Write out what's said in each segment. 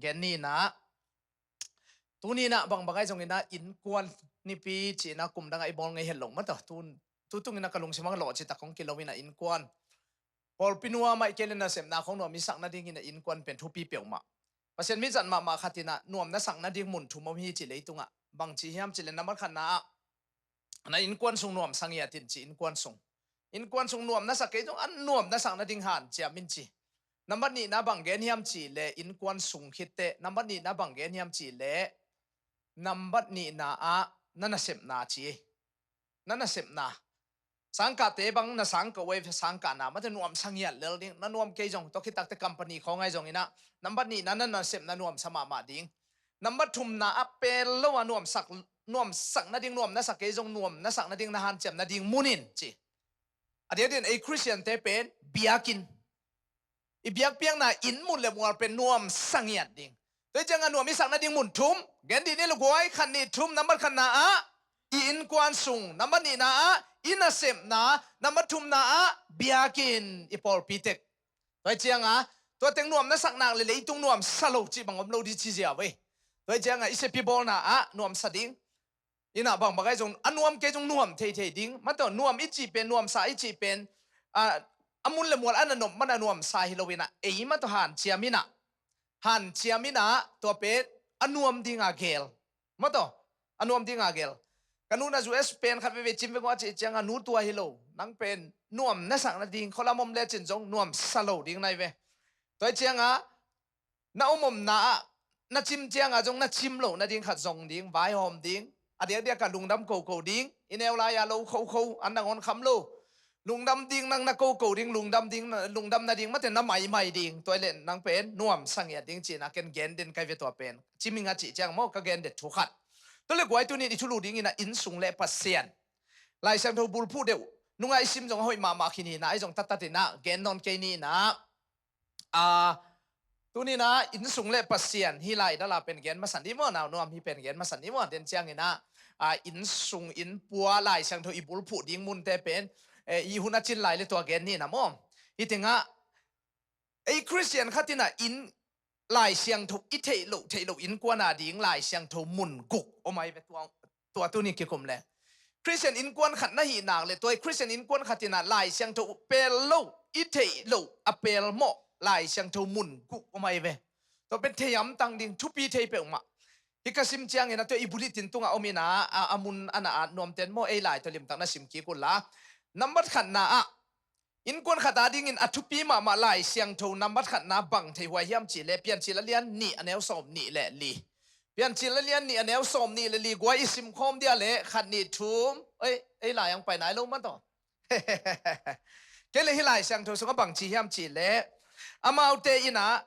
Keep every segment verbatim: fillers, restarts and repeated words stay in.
Gen ni inah, tuni inah bangbang ahi zong inah innkuan nipi ci inah kum dangah i bawl ngei het loh mataw. Tu, tu tung inah ka lungsim ah lawh citak kong kilo inah innkuan pawlpi nuam ah i kei le nasepna khong nuam i sak nading inah innkuan pen thupi peuhmah. Pasian mi zat mahmah khat inah nuam na sak nading mun thum om hi ci leitungah. Bangci hiam ci le nambat khatna ah na innkuan sung nuamsa ngiat in ci, innkuan sung. Innkuan sung nuam na sak kei zong a nuam na sak nading hanciam in ci. Nambat nihna bang gen hiam ci le innkuan sung khit teh nambat nihna bang gen hiam ci le nambat nihna ah na nasepna ci. Na nasepna. Sangkahte bang na sangkah uh ei sangkahna mate nuamsa ngiat lel ding. Na nuam kei zong tua khit tak teh company khong ahi zong inah nambat nihna na nasepna nuamsa mahmah ding. Nambat thumna ah pel lo a nuamsak, nuamsak nading nuam na sak kei zong nuam na sak nading na hanciam nading mun in ci. A diakdiakin ei Khristiante pen biakinn, i biakpiakna inn mun le mual pen nuamsa ngiat ding. Tua hi ciangah nuam i sak nading mun thum gen dih ni leh guai, khat nih thum, nambat khatna ah i innkuan sung, nambat nihna ah i nasepna, nambat thumna ah biakinn, i pawlpi tek. Tua hi ciangah tua teng nuam na sak nak le leitung nuamsa lo cih bang om lo dih ci ziau ei. Tua hi ciangah i seppi bawlna ah nuamsa ding. Inah bangbang ahi zong a nuam kei zong nuam theithei ding. Mataw nuam i cih pen, nuamsa i cih pen a, a mun le mual a na nop man a nuamsa hi lo inah ei mataw hanciam inah, hanciam inah tua pen a nuam dinga gel. Mataw a nuam dinga gel. Ka nu na U S pen khat veve cim vek uh a cih ciangah nu tua hi lo, nang pen nuam na sak nading khualam om lecin zong nuamsa lo ding nai ve. Tua hi ciangah na om omna ah na cim ciangah zong na cim loh nading khat zong ding, vaihawm ding. A diakdiak ah lungdam koko ding. I neu lai-a lo khokho an nangawn kham lo. Lungdam ding nang na koko ding, lungdam ding, lungdam nading mate na maimai ding. Tua hi leh nang pen nuamsa ngiat ding ci inah ken gen den kai ve tua pen. Ciming a cih ciang maw ka gen det thu khat. Tua le guai tuni in i thulu ding inah inn sung le Pasian, Lai Siangtho bulphuh deuh nungah i sim zong a hoih mahmah khin hi inah ahi zong tattat inah gen nawn kei ni inah. A, tuni inah inn sung le Pasian hi lai dala pen gen masa ni maw, nau nuam hi pen gen masa ni maw. Den ciang inah a, inn sung inn pua Lai Siangtho i bulphuh ding munte pen, eh, i hun a cin lai le tua gen ni inah maw. Hi tengah ei Khristian khat inah inn Lai Siangtho i theih loh, theih loh innkuan a ding Lai Siangtho mun guk om ai ve tua, tua tuni kikum le. Khristian innkuan khat na hih nak le tua Khristian innkuan khat inah Lai Siangtho pel lo, i theih loh a pel mawh Lai Siangtho mun guk om ai ve. Tua pen thei amtang ding, thupi thei peuhmah. Hi ka sim ciangin a tua i bulitin tungah om inah a, a mun a na at nuamten maw ei lai tua limtak na sim kik unla. Nambat khatna ah innkuan khat a dingin a thupi mahmah Lai Siangtho nambat khatna bang thei huai hiam ci le Piancil a lian nih a neu sawm nih le li. Piancil a lian nih a neu sawm nih le li guai i sim khawm dia le khat nih thum. Ei, ei lai ang pai nai lo mataw. Kei le hi Lai Siangtho sungah bang ci hiam ci le amaute inah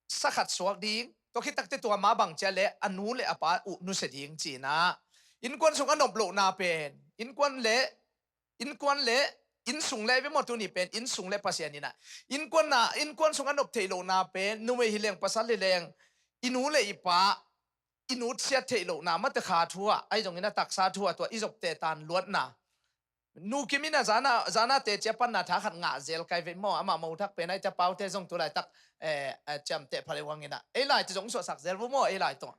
sa khat suak ding. Tua khit tak teh tua ma bang cia le a nu le a pa uh nusia ding ci inah. Innkuan sung a nop lohna pen innkuan le, innkuan le inn sung le ve maw, tuni pen inn sung le Pasian inah. Innkuan na, innkuan sung a nop theih lohna pen numei hi leng pasal hi leng i nu le i pa i nutsiat theih lohna mate kha thu ah ahi zong inah taksa thu ah tua i zopte tan luatna. Nu Kim inah zana, zana teci a panna tha khat ngah zel kai ve maw, amah mothak pen ai tia paute zong tu laitak, eh, eh, ciamteh pha le uang inah. Ei lai teh zong suahsak zel vu maw, ei lai tungah.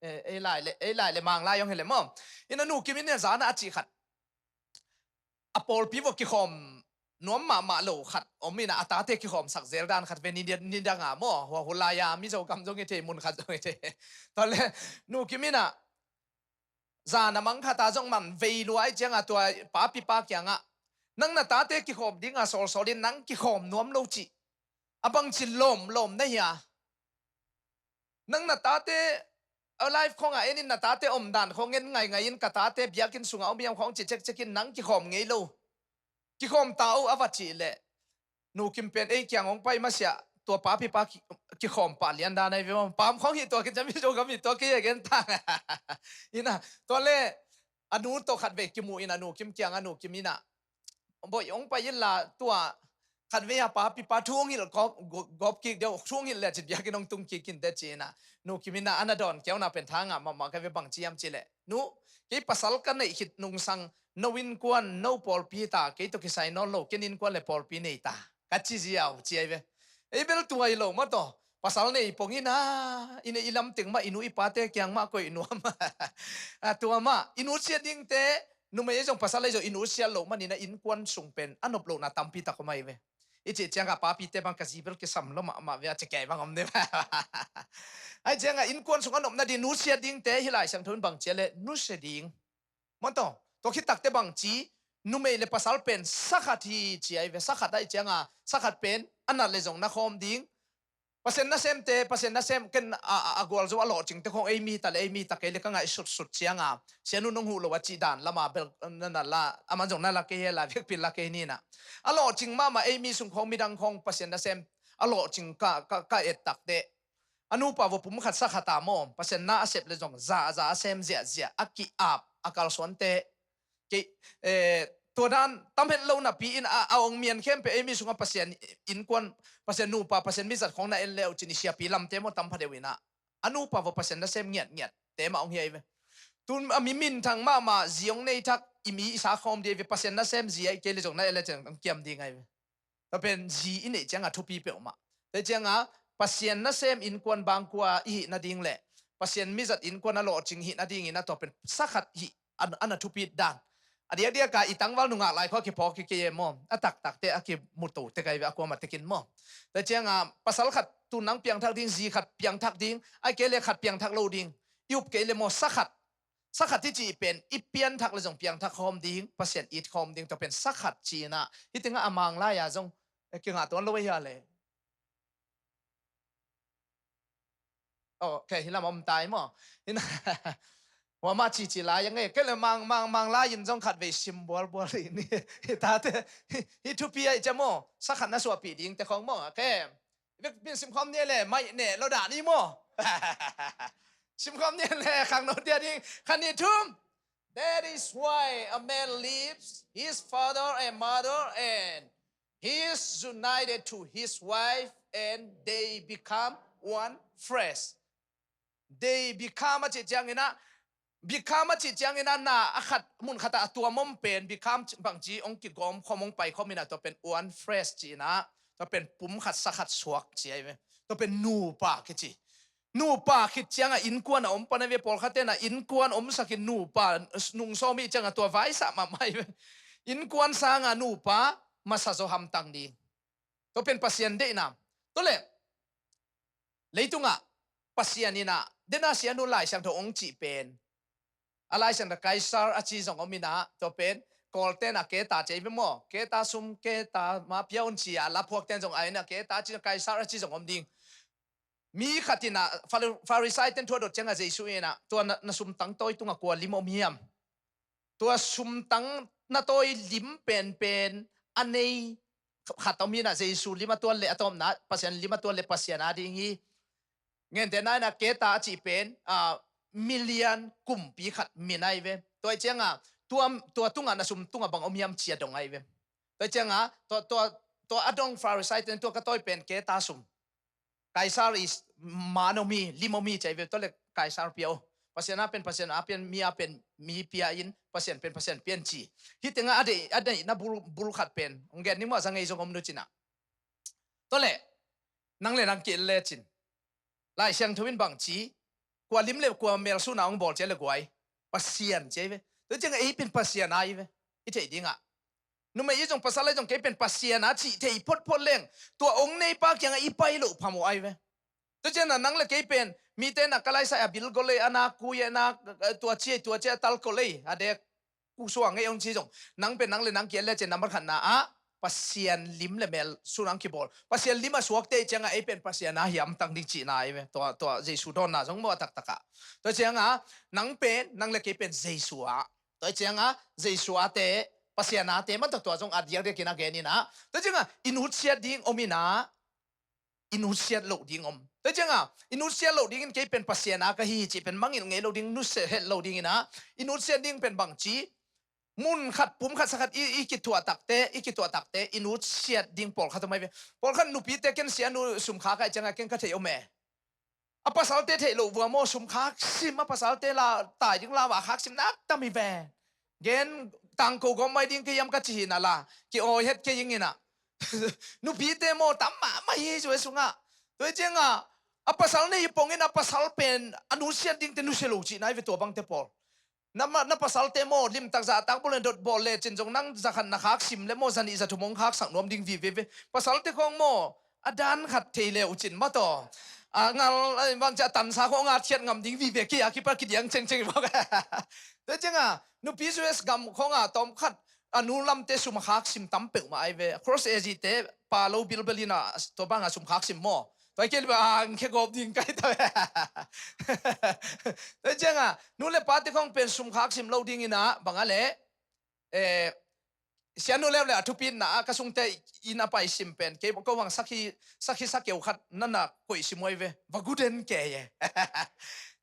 Eh, ei lai le, ei lai le Manglai zong hi le maw. Inah Nu Kim inah zana a cih khat a pawlpi vua kikhawm nuam mahmah lo khat om inah a tate kikhawmsak zel dan khat ve ni, ni dang a maw. Hua hun lai-a Mizo gam zong i thei, mun khat zong i thei. Tua le Nu Kim inah zan a mang khat a zong man vei lua ai ciangah tua papipa kiangah nang na tate kikhawm dinga sawlsawl in nang kikhawm nuam lo cih a bangci lawmlawm na hia? Nang na tate a life khawngah en in na tate omdan khawng en ngaingai in ka tate biakinn sungah om hiam khawng ci cekcek in nang kikhawm ngei lo. Kikhawm ta o a va cih leh Nu Kim pen ei kiang hong pai masiah tua papipa ki, kikhawm pah lian dan ai ve maw. Paam khawng hi tua kiciam hi zo gam hi tua kei a gen ta. Inah tua le a nu tawh khat vei kimu inah Nu Kim kiangah Nu Kim inah boih hong pai inla tua khat vei a papipa thu hong hilh gawp, gawp kik deuh, thu hong hilh le cin biakinn hong tung kik in teh ci inah Nu Kim inah a na dawn kiauna pen tha ngah mahmah ka ve, bang ci hiam ci leh nu, kei pasal ka neih khit nungsang no innkuan no pawlpi ta, kei tawh kisai nawn lo, ken innkuan le pawlpi nei ta ka ci ziau ci ai ve. Ei bel tua hi lo mataw. Pasal nei pongin a, i neih i lamteng mah i nu i pate kiang mah koih nuam. A, tua mah i nutsiat dingte, numei ahi zong pasal ahi zong i nutsiat loh manin a innkuan sung pen a nop lohna tampi tak om ahi ve. I cih ciangah papite bang ka zi bel kisam lo mahmah ve a ci kei bang om ding. Ahi ciangah innkuan sung a nopna ding nutsiat dingte hih Lai Siangtho in bang ci a leh nusia ding. Maw taw, tua khit takte bang ci, numei le pasal pen sakhat hi ci ahi ve. Sakhat ahi ciangah sakhat pen a nat le zong na khawm ding. Pasian nasemte, Pasian nasem ken a, a, a gualzo a lawhcingte khong ei mi ta le ei mi ta kei le ka ngaihsutsut cianga, sianu nong huh lo a cih dan lama bel na, na la, aman zong na la kei he la, vekpi la kei ni na. A lawhcing mahmah ei mi sung khong midang khong Pasian nasem a lawhcing ka, ka, ka et takte, a nupa vua pum khat sa khat a maw, Pasian na a sep le zong za, za a sem ziahziah, a ki-ap, a kalsuante, kei, eh, tua dan tam het lo napi in a, a ong mian khempeuh ei mi sungah Pasian innkuan, Pasian nupa, Pasian mizat khong na en le uh cin i siapi lamte maw tam pha deuh in a, a nupa vua Pasian nasem ngiatngiat te mah ong hi ahi ve. Tun a mi minthang mahmah zi ong nei thak i mi i sa khawm ding ahi ve, Pasian nasem zi ahi kei le zong na en le cin ong kiam ding ahi ve. Tua pen zi i neih cianga thupi peuhmah. Tua cianga Pasian nasem innkuan bangkua i hih nading le Pasian mizat innkuan a lawhcing hih nadingin a tua pen sakhat hih a, a na thupi dan. A diakdiaka i tangval nungak lai khua kiphawk kikei e maw. A taktakte a kimuto tek ahi ve a kuamah tekin maw. Tua cianga pasal khat tun nang piangthak ding, zi khat piangthak ding, a kei le khat piangthak lo ding. I up kei le maw sakhat. Sakhat i cih pen i pianthak le zong piangthak khawm ding, Pasian it khawm ding, tua pen sakhat ci-in ah. Hih tengah a mang lai-a zong, eh, kingah tuan lo ahi a le. Oh, okay, hih lam a om tai maw. Hih na, huamah cici lai a ngei. Kei le mang, mang, mang lai-in zong khat vei sim bualbual hi ni. Hih tate, hih, hih thupi ahi cia maw. Sakhat na suahpih ding te khawng maw. Okay. Vekpi in simkhawm ni le, maih neh lo dan i maw. Simkhawm ni le, khangno tia ding. Khat ni thum. That is why a man leaves his father and mother and he is united to his wife and they become one flesh. They become a cih ciangin ah, become a cih ciangin ah na a khat, mun khat ah a tuam om pen, become bangci ong kigawm khawm ong pai khawm in ah, tua pen one flesh ci-in ah, tua pen pum khat sa khat suak ci ahi ve. Tua pen nupa kici. Nupa khit ciangah innkuan a om pan ahi ve, pawlkhat ten ah innkuan omsak in nupa nungsawm ih ciangah tua vaisah mahmah ahi ve. Innkuan sangah nupa masa zaw hamtang ding. Tua pen Pasian deihna. Tua leh leitungah Pasian in ah, dena sianu Lai Siangtho ong cih pen, a Lai Siangtho Kaisar a ci zong om in ah, tua pen Kawlte in ah Keta ci ahi ve maw. Keta sum, Keta ma pia un ci a, laphuak ten zong a in ah Keta a ci, Kaisar a ci zong om ding. Mi khat in ah Fari-, Farisai ten thu a dot ciangah Jesu in ah, tua na, na sumtang tawi tungah kua lim om hiam? Tua sumtang na tawi lim penpen a nei khat om hi in ah, Jesu lim a tuan le a tawpna, Pasian lim a tuan le Pasian a ding hi. Ngente na in ah Keta a cih pen, ah, milian kumpi khat min ahi ve. Tua ih ciangah, tua, tua tungah na sum tungah bang om hiam ci a dong ahi ve. Tua ih ciangah, tua, tua, tua a dong Farisai ten tua ka tawi pen Keta sum. Kaisar is man om hi, lim om hi ci ahi ve, tua le Kaisar pia uh. Pasian a pen Pasian a pia, mi a pen mi pia in, Pasian pen Pasian pia in ci. Hih tengah a deih, a deihna bul, bul khat pen. Ong gen ning maw, za ngei zong om nu ci-in ah. Tua le, nang le nang ki-el le cin. Lai Siangtho in bang ci, kua lim le kua mel sun a ong bawl ci a le guai. Pasian ci ahi ve. Tua ciangah ei pen Pasian ahi ve. I theih dingah. Numei i zong pasal ahi zong kei pen Pasian a cih thei photphot leng. Tua ong neipa kiangah i pai loh phamawh ahi ve. Tua ciangah nang le kei pen, mite na ka laisai a bil gol ei, a na kui ei, a na, eh, tua ci ei, tua ci ei, a tal gol ei, a dek. Ku suang ei ong ci zong. Nang pen nang le nang ki-el le cin nambat khatna ah. Pasian lim le mel sun a ong kibawl. Pasian lim a suakte ih ciangah ei pen Pasian a hiam tang ding cihna ahi ve. Tua, tua Jesu dawnna zong maw a taktakah. Tua ciangah, nang pen, nang le kei pen Jesu a. Tua ciangah, Jesu a te, Pasian a te, man tua tua zong a diakdiak in a gen in ah. Tua ciangah, i nutsiat ding om in ah, i nutsiat loh ding om. Tua ciangah, i nutsiat loh dingin kei pen Pasian a ka hi cih pen mangngilh ngei loh ding, nusia het loh ding in ah, i nutsiat ding pen bang ci, mun khat, pum khat, sa khat, i, i kituah takte, i kituah takte, i nutsiat ding pawlkhat om ahi ve. Pawlkhat nupite ken sianu sum khak ahi ciangah ken ka theih om e. A pasalte theih loh vua maw, sum khak sim a pasalte la, tai ding la va khak sim nak tam hi ve. Gen tangko gawm mai ding kei hiam ka ci hi na la, ki-awi het kei ing in ah. Nupite maw, tam mahmah hi zu e sungah. Tua hi ciangah, A pasal nei pongin a pasal pen a nusiat dingte nusia lo cihna hi ve tua bangte pawl. Na, ma, na pasalte maw, limtak zahtak bawl le dot bawl lecin zong nang zakhat na khak sim le maw, zanih zathum hong khaksak nuam ding vive ve. Pasalte khawng maw, a dan khat thei le uh cin mataw. A ngal, a bangci a tansa khawng a thiat ngam ding vive kei a kipat kidiang cengceng i bawk. Tua cianga nupi U S gam khawng a tawm khat a nu lamte sum a khak sim tam peuhmah ai ve. Cross A Z te pa lo bilbel ina tua banga sum khak sim maw. Tua kei liba ang khe gawp ding kai ta ve. Tua cianga nu le pate khawng pen sum khak sim lo ding ina banga le, eh, sianu leu le a thupitna a ka sungte in a pai sim pen kei ko bang sakhi, sakhi sakeu khat nana koih sim uai ve. Va guden kei e.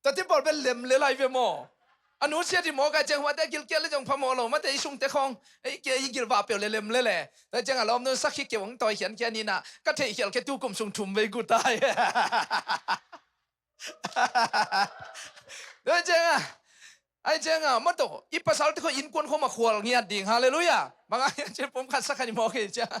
Tua ti pawl bel lem le lai ve maw. A nusiat hi maw kai ciang huate gilkial le zong phamawh lo mate i sungte khawng. Ei ke i gilvah peuh le lem le le. Tua cianga lawmnu sakhi keu ang tawi khiankhian ina ka theihkhial khe tu kum sung thum vei gutai. Tua cianga, ai cianga mataw i pasalte khawng innkuan khawng ma khual ngiat ding. Halleluiah. Banga hian cin pum khat sakhat i mawk hi cianga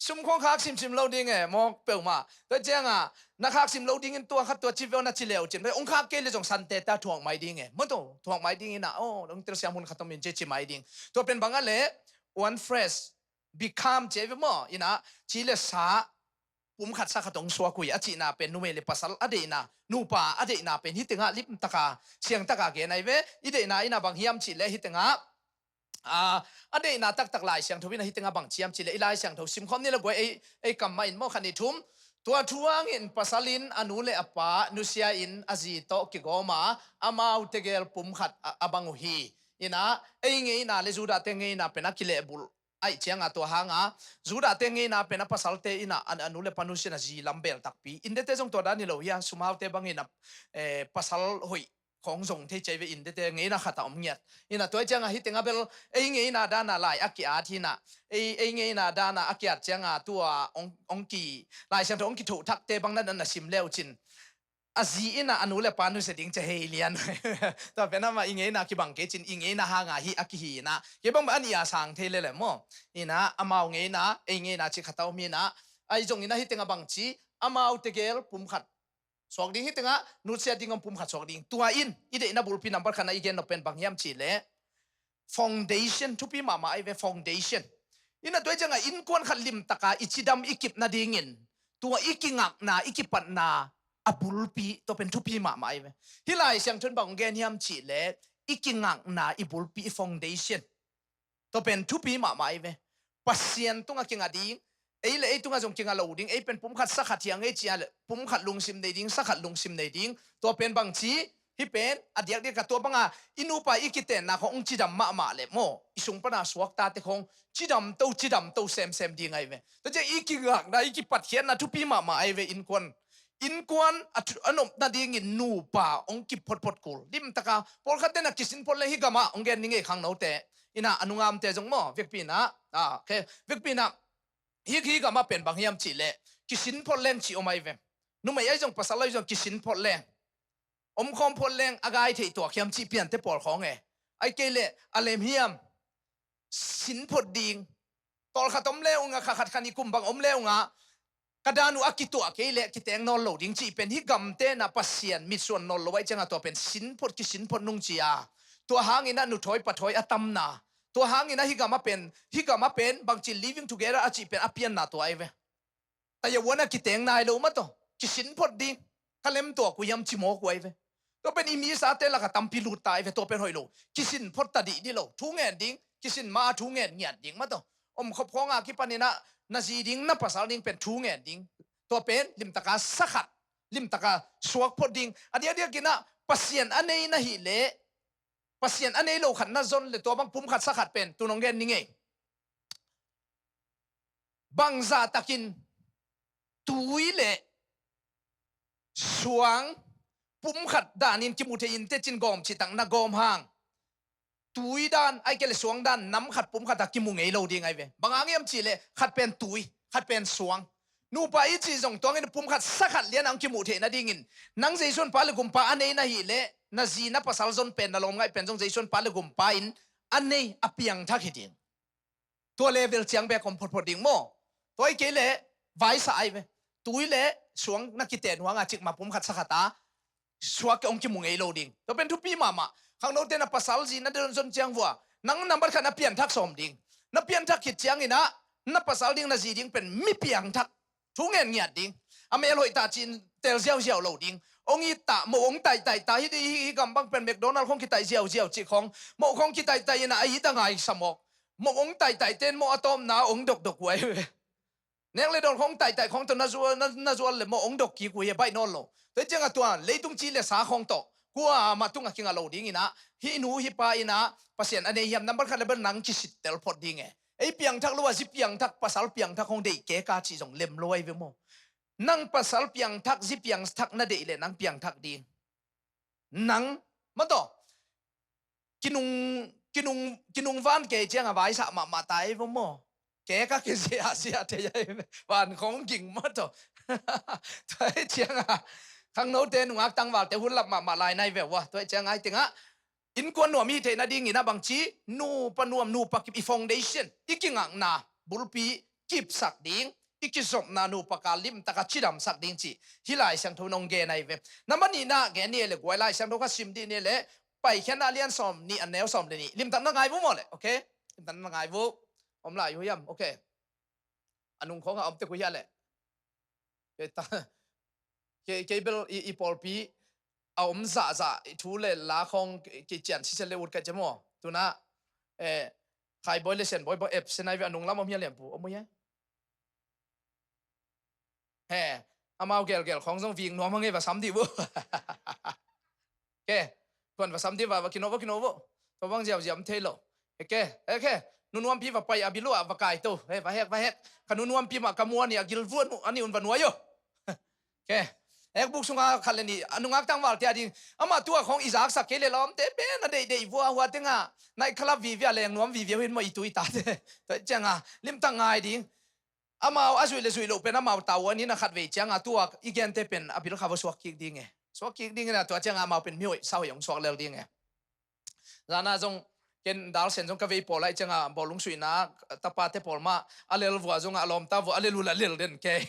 sum khawng khak simsim lo ding e mawk peuhmah. Tua cianga na khak sim lo dingin tua khat tua ci veu na ci leu cin ong khak kei le zong sante ta thuak mai ding e mataw thuak mai ding ina o dong telsiam hun khat om in ci ci mai ding. Tua pen banga le one flesh become ci ve maw ina ci le sa pum khat sa khat hong suak uh hi a cihna pen numei le pasal a deihna, nupa a deihna pen hih tengah limtaka siangtaka gen ai ve. I deihna ina bang hiam cihleh hih tengah a deihna taktak Lai Siangtho ina hih tengah bang ciam cihleh i Lai Siangtho simkhawm ni le guai ei, ei kam mah in maw khat ni thum. Tua thu hangin pasal in a nu le a pa nusia in a zi tawh kigawma amau tegel pum khat a, a bang uh hi. Ina ei ngeina le Judah te ngeina pen a kilehbulh aih cianga tua hanga Judah te ngeina pen a pasalte ina a, a nu le pa nusia in a zi lam bel takpi. India te zong tua dan hi lo hia sumau te bangin a, eh, pasal hoih khawng zong thei ciai ve India te ngeina khat a om ngiat. Ina tua cianga hih tengah bel ei ngeina dana lai a ki-at hina ei, ei ngeina dana a ki-at cianga tua ong, ong ki Lai Siangtho ong kithoh thakte bang na, na sim leu cin a zi ina a nu le pa nusia ding cia hei lian. Tua pen amah i ngeina kibang kei cin i ngeina hanga hi a kihi ina kei bang a nih a sang thei lele maw. Ina amau ngeina ei ngeina ci khat a om ina ai zong ina hih tengah bang ci amau tegel pum khat suak ding hih tengah nusia ding om pum khat suak ding. Tua in i deihna bulpi nambat khatna i gen nop pen bang hiam cihleh foundation thupi mahmah ai ve foundation. Ina tua i ciangah innkuan khat limtaka i cidam i kip nadingin tua i kingakna i kipatna a bulpi tua pen thupi mahmah ai ve. Hih Lai Siangtho in bang gen hiam cihleh i kingakna i bulpi i foundation tua pen thupi mahmah ai ve. Pasian tungah kingah ding ei le ei tungah zong kingah lo ding ei pen pum khat sa khat hiang ei cia le pum khat lungsim nei ding sa khat lungsim nei ding. Tua pen bang ci hih pen a diakdiak a tua banga i nupa i kitenna khawng ong cidam mahmah le maw i sung pana suaktate khawng cidam to cidam to semsem ding ai ve. Tua ciang i kingakna i kipatkhiatna thupi mahmah ai ve innkuan. Innkuan a, a nop nadingin nupa ong kip photphot kul limtaka pawlkhatte na kisin phot le hih gamah ong gen ni ngei khangnote ina a nungamte zong maw vekpina a khe vekpina hih, hih gamah pen bang hiam cihleh kisin phot leng ci om ai ve. Numei ai zong pasal ai zong kisin phot leng om khawm phot leng a gai theih tuak hiam cih piante pawl khawng e. Ai kei leh a lem hiam sin phot ding. Tawlkhat om le unga kha khat khan i kum bang om le unga ka dan uh a kituah kei leh kiteng nawl lo ding cih pen hih gamte na Pasian mitsuan nawl lo ai cianga tua pen sin phot kisin phot nung cia. Tua hangina nuthawi pathawi a tamna tua hangina hih gama pen hih gama pen bangci living together a cih pen a pianna tua ai ve. Taya uana kiteng nai lo mataw kisin phot ding. Ka lem tuak uh hiam ci mawk uh ai ve. Tua pen i misate laka tampi lut ta ai ve tua pen hoih lo kisin phot ta dih dih lo thu ngen ding kisin ma a thu ngen ngiat ding mataw. Om khop khawnga kipanina na zi ding na pasal ding pen thu ngen ding. Tua pen limtaka sakhat limtaka suak phot ding a diakdiak ina Pasian a nei na hih leh Pasian a nei lo khat na zon le tua bang pum khat sakhat pen tunong gen ni ngei. Bangzah takin tui le suang pum khat danin kimu thei in tecin gawm cihtak na gawm hang tui dan ai kei le suang dan nam khat pum khat a kimu ngei lo ding ai ve. Bang hang hiam cihleh khat pen tui khat pen suang. Nupa i cih zong tuangin pum khat sa khat lian a hong kimuh theih nadingin nang Jesuan pa le gumpa a nei na hih leh na zi na pasal zon pen na lawm ngaih pen zong Jesuan pa le gumpa in a nei a piangthak hi ding. Tua level ciang bek om photphot ding maw? Tua i kei leh vaisa ai ve. Tui le suang na kiten huanga cikmah pum khat sa khat a suak hong kimu ngei lo ding. Tua pen thupi mahmah. Khangnote na pasal zi na zon zon ciang vua, nang nambat khat na pianthak sawm ding. Na pianthak khit ciangin ah na pasal ding na zi ding pen mi piangthak, thu ngen ngiat ding. A mel hoih ta ci-in tel ziauziau lo ding. Hong it ta, moh hong taihtaih ta, hih, hih, hih gam bang pen McDonald khong kitaih ziauziau cih khong, moh khong kitaihtaih in ah a it a ngaisa mawk. Moh hong taihtaih ten moh a tawpna hong dokdok huai ve. Nek le dawn khong taihtaih khong tawh na zual, na, na zual le moh hong dok kik uh hi a baih nawn lo. Tua hi ciangah tua leitung ci le sa khong tawh kuamah tungah kingah lo dingin ah, hih nu hih pa in ah Pasian a nei hiam, nambat khat le bel nang kisittel phot ding e. Ei piangthak lo a zi piangthak, pasal piangthak hong deih kei ka cih zong lem lo ahi ve maw. Nang pasal piangthak, zi piangthak na deih le nang piangthak ding. Nang mataw, kinung, kinung, kinung van kei ciang a vaisah mahmah ta ei vo maw. Kei ka kizia zia thei ei van khong ging mataw. Tua ei ciang a khangnote nungak tangvalte hun lap mahmah lai nai ve ua. Tua ei ciang ai tengah innkuan nuam hi theih nadingin a bangci nupa nuam, nupa kip i foundation i kingakna bulpi kipsak ding, i kizopna nupa ka limtaka cidamsak ding cih hih Lai Siangtho nong gen ahi ve. Nambat nihna gen ni le guai, Lai Siangtho kha sim dih ni le Paikhiatna lian sawm nih a neu sawm le nih. Limtak na ngai vo maw le, okay? Limtak na ngai vo. Om lai uh hiam, okay. A nung khong a om tek uh hia le. Kei ta, kei, kei bel i, i pawlpi a om zahzah i thu le la khong kei cian sisel le ut kai ce maw. Tuna, eh, Khaibawi le Sianbawi bang ep senai ve a nung lam om hia lianpu, om uh hia? He, amau gelgel khong zong ving nuam hang e va sam dih uh. Ke, tuan va sam dih va, va kino vo, kino vo. Tua bang ziauziau om thei lo. He ke, he ke, nunuampi va pai a bilu a va kai to. He, va hek, va hek. Ka nunuampi mah ka muan i a gil vuan uh, ani un va nuai uh. Ke, ekbuk sunga khat le nih a nungak tangvalte a ding. Amah tua khong i zaksak kei le lawmte pen a deihdeih vua hua tenga night club vivia leng nuam vivia hin maw i tui tate. Tua cianga limtak ngai ding. Amau a zuih le zuih loh pen amau tau a nina khat vei cianga tua i gente pen a bil kha va suak kik ding e. Suak kik ding ina tua cianga amau pen mihoih sahoih hong suak lel ding e. Zana zong ken dalsen zong ka vei pawl ai cianga bawlung suihna tapate pawl mah a lel vua zonga a lawmta vua a lel ula lel den kei.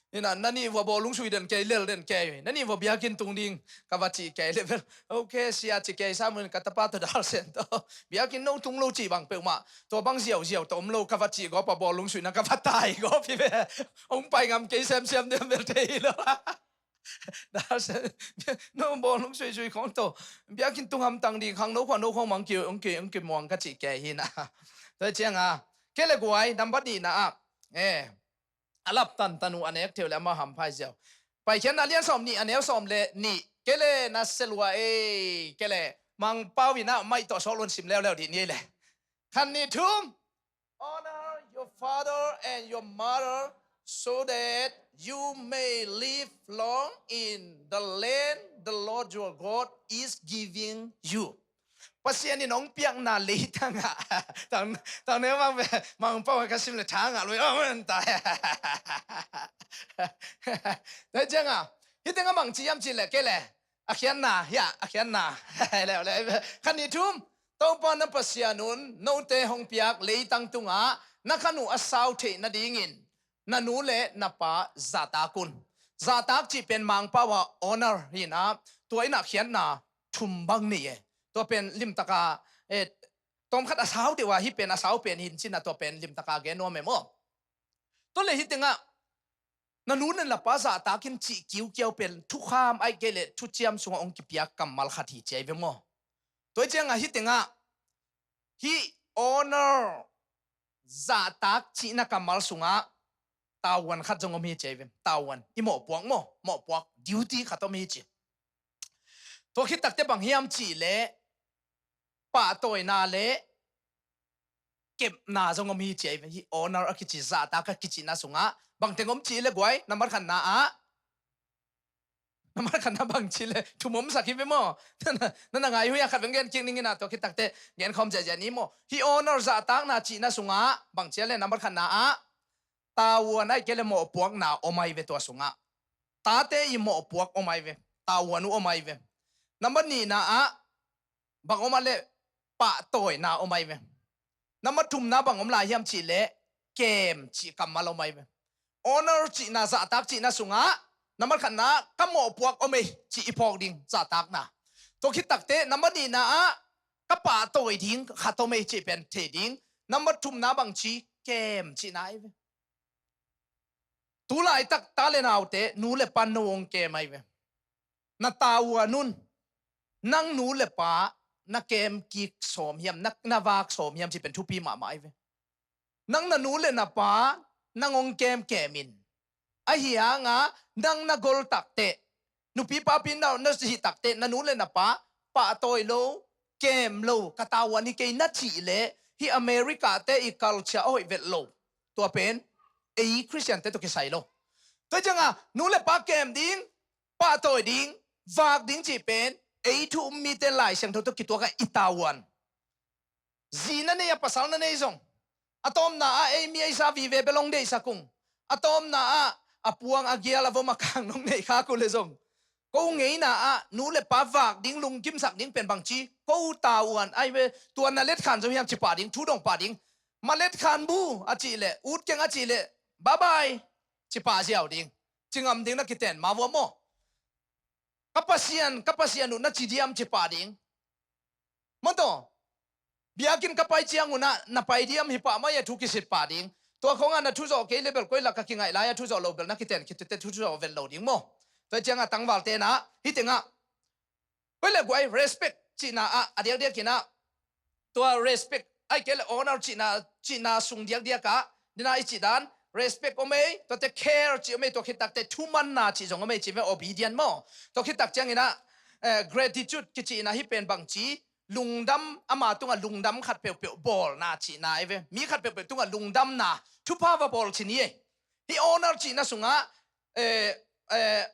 Ina nani vua bawlung sui den kei, lel den kei. Nani vua biakin tung ding ka va cih kei level. Okay, sia ci kei samun ka tapa tawh dalsen tawh. Biakin no tung lo cih bang peuhmah. Tua bang ziauziau tawh om lo ka va cih gawpa bawlung suihna ka va tai gawp hi ve. Hong pai ngam kei semsem dem bel thei lo. Dalsen no bawlung suisui khong tawh biakin tung hamtang ding khang no khua no khong mang ki, hong ki, hong ki muang ka cih kei hi na. Tua cianga ke le guai nambat nihna ah, eh, a lap tantan uh a nek theu le amau hamphai ziau. Paikhiatna lian sawm nih a neu sawm le nih. Ke le na selua ei, ke le Mangpau ina maih tawh sawlun sim leuleu dih ni ei le. Khan nih thum. Honor your father and your mother so that you may live long in the land the Lord your God is giving you. Pasian in hong piakna leitangah tang, tang ne mang ve, Mangpau ka sim le thangah lui om ta. Tua cianga hih tengah bang ci hiam ci le ke le a khiatna hia, a khiatna. Leu le khan nih thum. Topa na Pasian un note hong piak leitang tungah na khan uh a sau theih nadingin na nu le na pa zahtak un. Zahtak cih pen Mangpau a honor hi na, tua in a khiatna thum bang nei e. Tua pen limtaka, eh, tawmkhat a sau deuh a hih pen a sau pen hin cina tua pen limtaka gen nuam e maw. Tua le hih tengah na nu le na pa zahtak in cih kiukiau pen thukham aih kei le thuciam sungah hong kipiak kammal khat hi ciai ve maw. Tua ciangah hih tengah hih honor zahtak cihna kammal sungah tavuan khat zong om hi ci ei ve. Tavuan i mawhpuak maw, mawhpuak duty khat om hi ci. Tua khit takte bang hiam cih leh pahtawina le kepna zong om hi ci ei ve. Hih honor a kici, zahtak a kicihna sungah bangteng om cih leh guai, nambat khatna ah Namar khat na bang ci le thum omsak hi ve maw? Na, na, na ngai hui a khat veng gen kik ning ina tua khit takte gen khawm ziahziah ni maw? Hih honor zahtakna cihna sungah bang ci a le namar khatna ah tavuan aih kei le mawhpuakna om ahi ve tua sungah. Tate i mawhpuak om ahi ve. Tavuan uh om ahi ve. Namar nihna ah bang om a le pahtawina om ahi ve. Namar thumna bang om lai hiam cih leh kem cih kammal om ahi ve. Honor cihna, zahtak cihna sungah Nambat khatna ah ka mawhpuak om ei cih i phawk ding zahtakna. Tua khit takteh nambat nihna ah ka pahtawi ding khat om ei cih pen thei ding. Nambat thumna bangci kem cihna ahi ve. Tu laitak ta le naute nu le pa no hong kem ahi ve. Na tavuan un. Nang nu le pa na kem kik sawm hiam, na, na vak sawm hiam cih pen thupi mahmah ahi ve. Nang na nu le na pa nang hong kemkem in. Ahi hanga nang na gol takteh, nupi papi na, na cih takteh na nu le na pa pahtawi lo, kem lo, ka tavuan hi kei na cih leh hih America te i culture a hoih vet lo. Tua pen ei Khristian te tawh kisai lo. Tua cianga nu le pa kem ding, pahtawi ding, vak ding cih pen ei thu um mite Lai Siangtho tawh kituak a i tavuan. Zi na nei a pasal na nei zong, a tawpna ah ei mi ei sa vive bel hong deihsak ung. A tawpna ah a puang a gial a vom a kang nong nei khak uh le zong, ko ngeina ah nu le pa vak ding, lungkimsak ding pen bangci, ko tavuan ahi ve. Tua na letkhan zo hiam ci pah ding, thu dong pah ding. Ma letkhan bu a cih leh, ut keng a cih leh, bye bye ci pah ziau ding. Ci ngam ding na kiten ma vua maw? Ka Pasian, ka Pasian uh na ci diam ci pah ding. Maw taw, biakinn ka pai ciang unah na pai diam hi pah mai a thu kisit pah ding. Tua khongah na thuzawh kei le bel koi lak ka kingaih lai a thuzawh lo bel na kiten khitute thuzawh vel lo ding maw? Tua ciangah tangval tenah hih tengah koi le guai respect cihna ah a diakdiakinah tua respect ai kei le honor cihna, cihna sung diakdiakah nina i cih dan respect om ei, tuate care cih om ei, tua khit takte thumanna cih zong om ei cih ve, obedient maw? Tua khit tak cianginah eh, gratitude kicihna hih pen bangci, lungdam, ama tungah lungdam khat peuhpeuh bawlna cihna ei ve. Mi khat peuhpeuh tungah lungdamna, thupha va bawl cih ni ei. Hih honor cihna sungah eh, eh,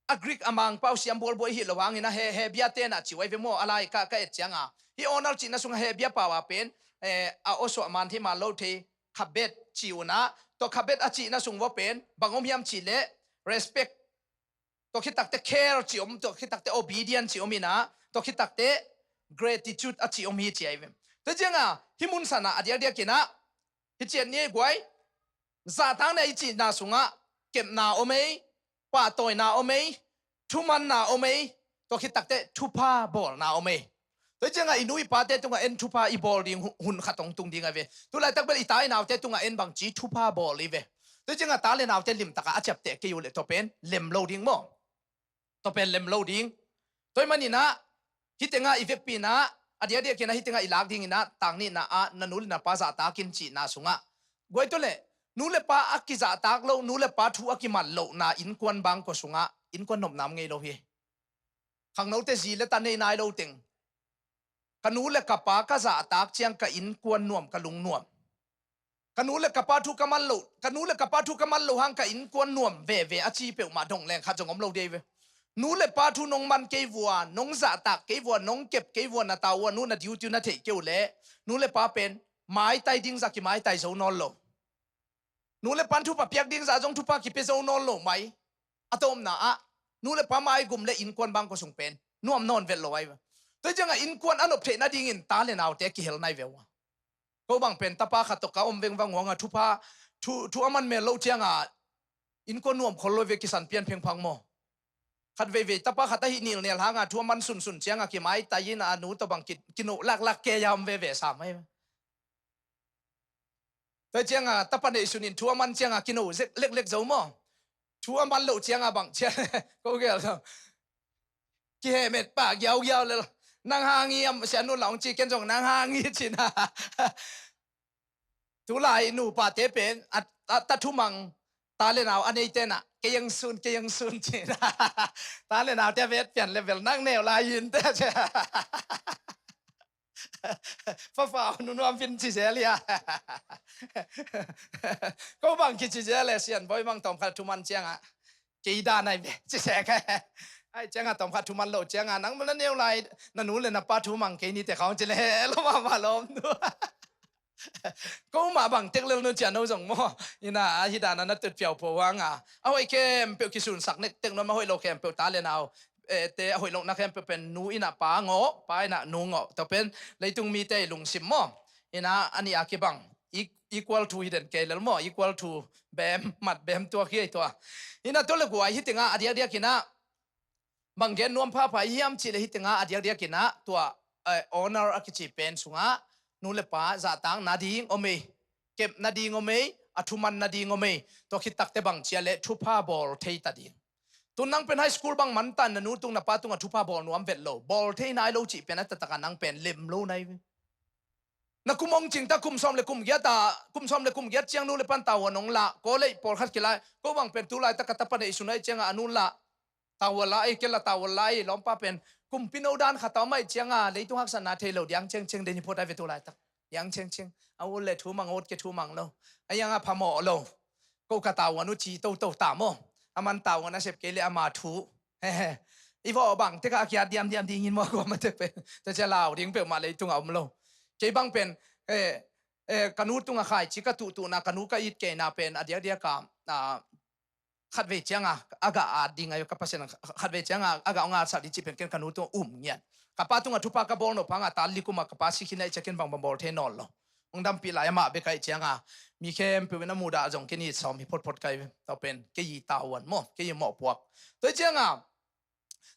a Greek a mangpau siam bualbual hi lo hangin a he, he bia tenah ci uh ai ve maw? A lai ka, ka et cianga hih honor cihna sungah he bia pau a pen eh, a awsuah man thei man lo thei khabet ci unah, tua khabet a cihna sung vua pen bang om hiam cih leh respect, tua khit takte care ci om, tua khit takte obedient ci om inah, tua khit takte gratitude a ci om hi ci ai ve. Tua cianga hih mun sanah a diakdiakinah hih ciat ni ei guai, zahtakna i cihna sungah kepna om ei, pahtawina om ei, thumanna om ei, tua khit takte thupha bawlna om ei. Tua ciangah i nu i pate tungah en thupha i bawl ding hu-, hun khat hong tung ding a ve. Tulaitak bel i ta i naute tungah en bangci thupha bawl i ve. Tua ciangah ta le naute limtakah a ciapteh kei uh leh tua pen lem lo ding maw? Tua pen lem lo ding. Tua i maninah hih tengah i vekpi inah a diakdiakinah hih tengah i lak dinginah tak nihna ah na nu le na pa zahtakin cihna sungah guai tua leh nu le pa a kizahtak loh, nu le pa thu a kiman lohna innkuan bangkua sungah innkuan nopna om ngei lo hi. Khangnote zi le ta nei nai lo teng ka nu le ka pa ka zahtak ciang ka innkuan nuam, ka lungnuam. Ka nu le ka pa thu ka man lo, ka nu le ka pa thu ka man lo hang ka innkuan nuam veve a ci peuhmah dong leng khat zong om lo dei ve. Nu le pa thu nong man kei vua, nong zahtak kei vua, nong kep kei vua, na tau uh a nu na duty na theih kei uh leh nu le pa pen maitai ding zah kimaitai zo nawn lo. Nu le pan thupha piak ding zah zong thupha kipia zo nawn lo mai. A tawpna ah nu le pa maigum le innkuan bangkua sung pen nuam nawn vet lo ai ve. Tua ciangah innkuan a nop theih nadingin ta le naute kihel nai ve uh a. Ko bang pen tapa khat tawh ka om vengvang huanga thupha, thu, thu a man mel lo cianga innkuan nuam khol lo ve, kisan pian phengphang maw? Khat veivei tapa khat ahi nilnel hanga thu a man sunsun cianga kimaitai in a nu tawh bang ki, kino laklak kei a om veve sam ai. Tua cianga tapa neihsun in thu a man cianga kino zek leklek zo maw? Thu a man lo cianga bang ciang ko gel zo. Kihemet pah giaugiau le lo. Nang hang hi am, sian nu laung ci ken zong nang hang hi cina. Tulai nupate pen a, a, ta thumang ta le nau a nei tenah kei ang sun, kei ang sun cina. Ta le nau te a vet pian le bel nang neu lai in te. Fafau nunuam pin ci zel ia. Ko bang kici zel le sian boi bang tawm khat thuman cianga kei dan ai ve ci sek. Ai cianga tawm khat thuman lo cianga nang mala neu lai na nu le na pa thumang kei ni te khawng ci le he lo mama lawm nu. Ko mah bang tek lel nu cian no zong maw? Ina a hi dana na tut piau po wanga a hoih khempeuh kisunsak nek tek nuam, a hoih lo khempeuh ta le nau eh, te a hoih lohna khempeuh pen nu ina pa ngawh, pa ina nu ngawh. Tua pen leitung mite i lungsim maw? Ina a nih a kibang e-, equal to hi den kei lel maw, equal to bem, mat bem tua hi ei tua. Ina tua le guai hi tenga a diakdiak ina bang gen nuam phapha i hiam cih le hi tenga a diakdiak ina tua, eh, honor a kici pen sungah nu le pa zahtak nading om ei, kep nading om ei, a thuman nading om ei. Tua khit takte bang cia le thupha bawl thei ta ding. Tun nang pen high school bang mantan na nu tung na pa tung a thupha bawl nuam vet lo, bawl thei nai lo cih pen a taktak a nang pen lem lo nai ve. Na kum hong cing ta kum sawm le kum giat a, kum sawm le kum giat ciang nu le pan tavuan hong lah, college pawlkhat kilai, ko bang pen tu laitak ka tapa neih sun ahi cianga a nu lah, tavuan lah ei, kei lah tavuan lah ei, lawmpa pen kumpi no dan khat a om ahi cianga leitung haksatna thei lo diang ciangciang den hi phot ai ve tu laitak. Diang ciangciang a ut le thu mang ut kei thu mang lo. A ianga phamawh lo. Ko ka tavuan uh ci toto ta maw. A man tavuan a sep kei le ama thu. He, he. I vawh bang tek a kiat diamdiam dingin maw, kua ma tek pen. Tua cia lau ding peuhmah leitung a om lo. Kei bang pen, eh, eh, ka nu tunga khaici ka tuhtuhna, ka nu ka it keina pen a diakdiak a, a, khatvei cianga a gah at ding a, ka Pasian khatvei cianga a gah hong atsak ding cih pen ken ka nu tunga um ngiat. Ka pa tunga thupha ka bawl nop hanga tal li kuma ka pa si khin ahi cia ken bangbang bawl thei nawn lo. Hong dampih lai amah bek ahi cianga mi khempeuh in a mudah zong ken it sawm hi photphot kai ve. Tua pen kei i tavuan maw, kei i mawhpuak. Tua hi cianga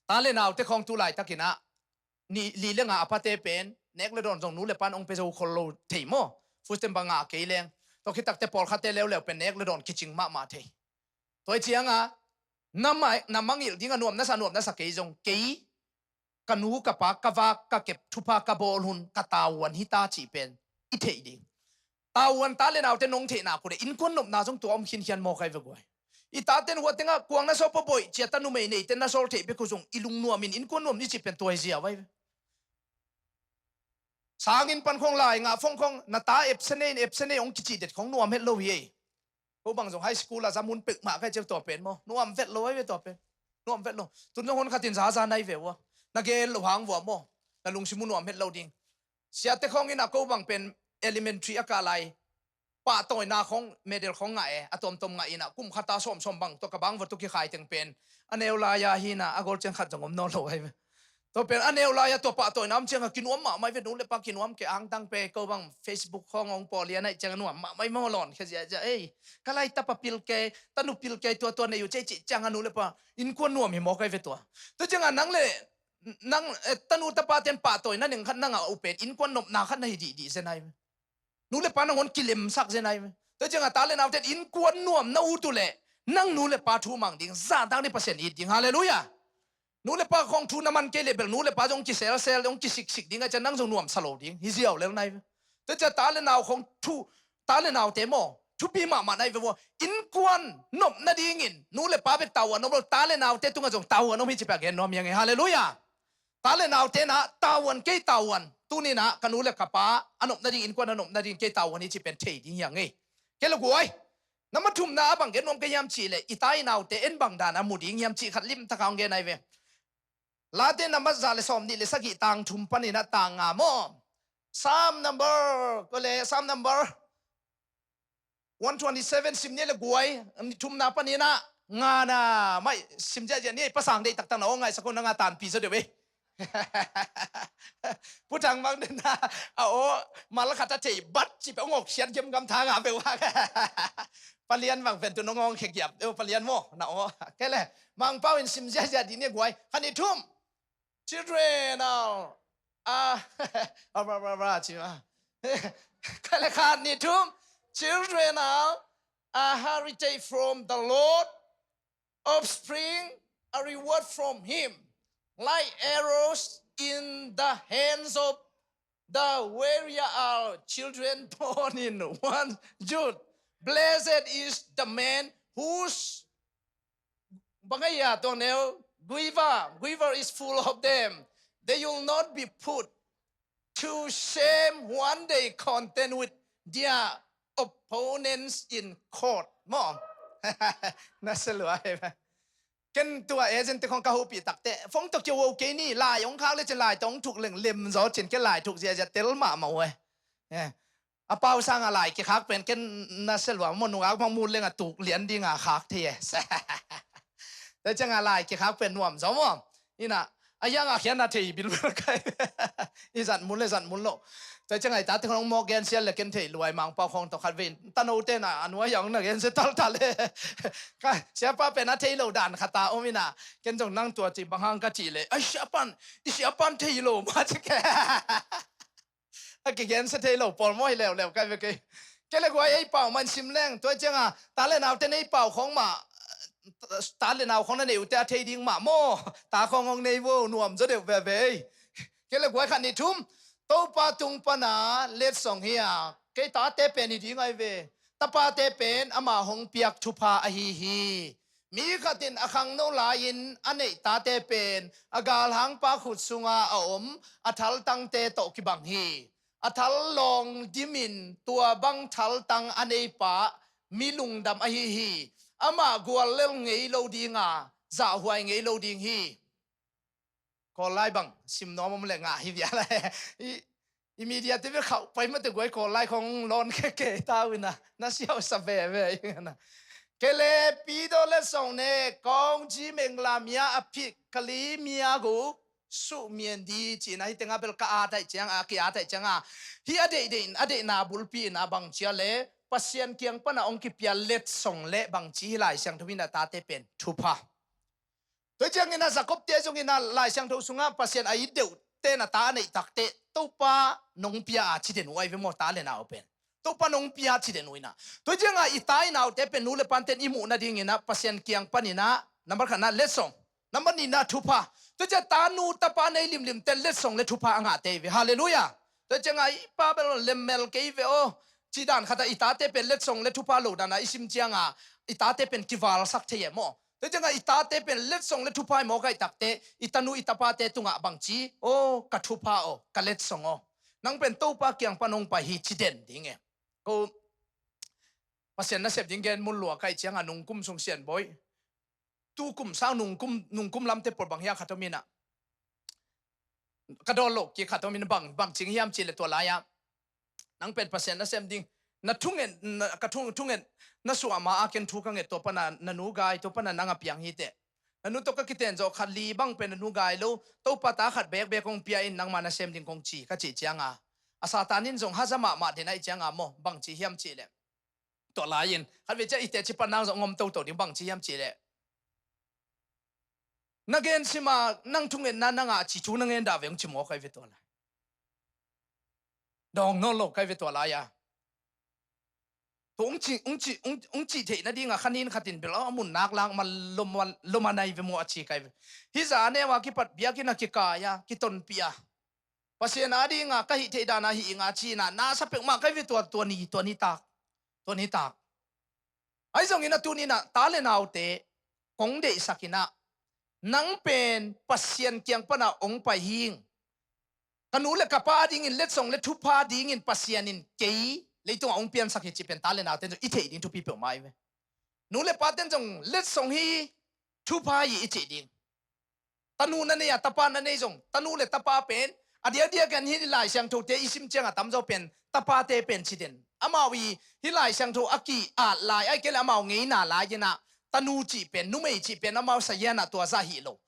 ta le naute khawng tu laitakin ah ni li le nga a pate pen nek le dawn zong nu le pan hong pia zo khol lo thei maw. Fustem bang ngah kei leng. Tua khit takte pawlkhatte leuleu pen nek le dawn kicing mahmah thei. Tua hi cianga na ma-, na mangilh ding a nuam na sa, nuam na sa kei zong kei ka nu ka pa ka vak ka kep thupha ka bawl hun ka tavuan hi ta cih pen i theih ding. Tavuan ta le naute nong theihna kule innkuan nopna zong tua om khinkhian maw kai ve guai. I taten hua tenga kuang na sawpa boih cia ta numei neite na sawl theih bek uh zong i lungnuamin innkuan nuam ni cih pen tua hi zia vai ve. Sangin pan khong lai ngah fong khong na ta epse nei in epse nei hong kici det khong nuam het lo hi ei. Ko bang zong high school a za mun pek mah kai ciau tua pen maw. Nuam vet lo ai ve tua pen. Nuam vet lo. Tun zong hon khatin zaza nai ve ua. Na gen lo hang vua maw. Na lungsim uh nuam het lo ding. Siate khong ina ko bang pen elementary a kah lai pahtawina khong medal khong ngah e, a tuamtuam ngah ina kum khata sawmsawm bang tua ka bang va tua kikhai teng pen a neu lai-a hina a gol ciang khat zong om nawn lo ai ve. Tua pen a neu lai-a tua pahtawina om cianga kinuam mahmah ai ve, nu le pa kinuam kei angtang pe ko bang Facebook khong hong pawlian ai cianga nuam mahmah ai maw lawn khia ziazia ei. Ka lai tapa pil kei, tanu pil kei tua tua nei uh cei cih cianga nu le pa innkuan nuam hi mawk ai ve tua. Tua cianga nang le nang, eh, tanu tapa ten pahtawina neng khat nang a uh pen innkuan nopna khat na hi dihdih zen ai ve. Nu le pa nangawn kilemsak zen ai ve. Tua cianga ta le nauten innkuan nuam na ut uh leh nang nu le pa thu mang ding, zahtak ni Pasian it ding. Halleluiah. Nu le pa khong thu na man kei le bel nu le pa zong kiselsel, zong kisiksik ding a cian nang zong nuamsa lo ding hi ziau lel nai ve. Tua cia ta le nau khong thu, ta le naute maw thupi mahmah nai ve vua. Innkuan nop nadingin nu le pa bek tavuan om lo, ta le naute tunga zong tavuan om hi ci pia gen nuam hiang e. Halleluiah. Ta le naute na tavuan kei tavuan. Tuninah ka nu le ka pa a nop nading innkuan a nop nading kei tavuan hi ci pen thei ding hiang ei. Kei le guai. Na mathumna a bang gen nuam ka hiam cih le i ta i naute en bang dan a mu ding hiam cih khat limtak a hong gen ai ve. Late na mat za le sawm nih le sagih tang thum panin a tang nga maw. Psalm number, ko le Psalm number one twenty-seven sim ni le guai, ni thumna panin a ngana mai sim ziahziah ni, pasang deih taktak na aw ngaihsak ko na nga tanpi zaw deuh ei. Putang bang den na a aw mal khat a thei bat ci pe ong ok siat gemgam tha nga pe wak. Palian bang pen tu nong ong khe giap deuh palian maw na aw. Kei le Mangpau in sim ziahziah dih ni guai. Khat ni thum. Children are, ah, ah, bra, bra, bra, ci ma. Kale khat ni thum. Children are a heritage from the Lord, offspring a reward from him. Like arrows in the hands of the warrior are children born in one youth. Blessed is the man whose bang a ia tuang neu, quiver, quiver is full of them. They will not be put to shame when they contend with their opponents in court. Maw. Na selua he. Ken tua agent te khong ka hopih takte. Fong to kio wo kei ni, lai ong khak le cin lai tong thuk leng lem zo cin ke lai thuk zia zia tel ma ma we. Eh. A pau sanga lai kikhak pen ken na selua mo nungak bang mu lenga tuk lian dinga khak thei e. Tua cianga lai kikhak pen nuam zaw maw. Ina, A hiang a khian a thei bilbel kai. I zat mun le zat mun lo. Tua ciang a i tate khong mawk gensia le ken thei luai, Mangpau khong tawh khat vei in. Tano te na a nuai a hong na gensia taltal le. Ka siapa pen a thei lo dan khat a om ina. Ken zong nang tua ci bang hang ka ci le. Ai siapan, i siapan thei lo ma ci ke. A kigensia thei lo pawl maw hi leuleu kai ve kei. Kei le guai ei pau man sim leng, tua ciang a ta le nau te nei pau khong mah, ta le nau khong na nei uh te a thei ding mah maw. Ta khong hong nei vo, nuam zaw deuh veve ei. Kei le guai khat nih thum, Topa tung pana letsong hi a, kei tate pen hi ding ai ve. Tapate pen ama hong piak thupha ahi hi. Mi khat in a khangno lai-in a neih tate pen a galhangpa khut sunga a om a thaltangte tawh kibang hi. A thal lawng dimin tua bang thaltang a neipa mi lungdam ahi hi. Amah guallel ngei lo dinga zahhuai ngei lo ding hi. Kawl lai bang sim nuam om le ngah hi vial. I, i media te bel khauh pai mate guai Kawl lai khong lawn keke ta uh ina, na siausa veve ina. Kei le pido le song ne kong ji meng la mia a phik kali mia gu su mian di ci ina, hi tenga bel ka a tai ciang a, ki a tai ciang a. Hi a deih deih in, a deihna bulpi ina bang cia le Pasian kiang pana ong kipia letsong le bang ci hi Lai Siangtho ina tate pen thupha. Tua ciangin a Jacob te zongin a Lai Siangtho sungah Pasian a it deuh te na ta a neih takte Topa nong pia a ci den uh ai ve maw, ta le nau pen. Topa nong pia ci den uh ina. Tua ciangin a i ta i naute pen nu le pan ten i muh nadingin a Pasian kiang panin a nambar khatna letsong. Nambar nihna thupha. Tua ciang ta nu tapa nei limlim ten letsong le thupha a ngahte i ve. Halleluiah. Tua ciangin a i pa bel lemmel kei ve aw. Ci dan khat a i tate pen letsong le thupha lo dan a i sim ciangin a i tate pen kivalsak thei e maw. Tua ciangin a i tate pen letsong le thupha i mawk ahih takte, i tanu i tapate tungah bangci, aw, ka thupha aw, ka letsong aw. Nang pen Topa kiang pan hong pai hi ci den ding e. Ko Pasian nasep ding gen mun lua ka hih ciangin a nungkum sung sianbawi. Tu kum sang nungkum, nungkum lamte pawl bang hiam khat om ina. Ka dawn lo kik khat om ina bang, bang cing hiam cih le tua lai-ah. Nang pen Pasian nasem ding. Na thungen, na, ka thung, thungen, na suah ma a ken thu ka nget tua pana, na nu gai, tua pana nang a piang hi teh. Na nu tawh ka kiten zawh khat li bang pen na nu gai lo. Topa ta khat bekbek kong pia in nangma nasem ding kong ci, ka cih ciangin a. A Satan in zong haza mahmah den ahih ciangin maw, bang ci hiam cih leh. Tua lai-in, khat vei ciang i teci pan nang zong ngom toto ding bang ci hiam cih leh. Na gen sima, nang thungetna, nang a ci thu na ngen dah ve hong ci maw kai ve tua lai. Dawng nawn lo kai ve tua lai-a. Tua hong ci, hong ci, hong, hong cih theih nadingin khanin khatin bel a mun nak lak ma lom, lom a nai ve maw a ci kai ve. Hih zan a neu a kipat biakinn a kikai a, kitonpih a. Pasian a dinga ka hih theih dan a hih inga ci-in a, na sa peuhmah kai ve tua, tua ni, tua nitak. Tua nitak. Ahi zongin a tuni-in a ta le naute kong deihsak in a, nang pen Pasian kiang pana hong pai hing. Ka nu le ka pa dingin letsong le thupha dingin Pasian in kei leitungah hong piansak hi cih pen ta le naute zong i theih ding thupi peuhmah hi ve. Nu le pa ten zong letsong hi, thupha hi i cih ding. Tanu na nei a, tapa na nei zong, tanu le tapa pen a diakdiak in hih Lai Siangthote i sim ciang a tamzaw pen tapate pen ci den. Amau i hih Lai Siangtho a ki-at lai, ahih kei leh amau ngeina lai-in a tanu cih pen, numei cih pen amau sazian ah tua zah hi lo.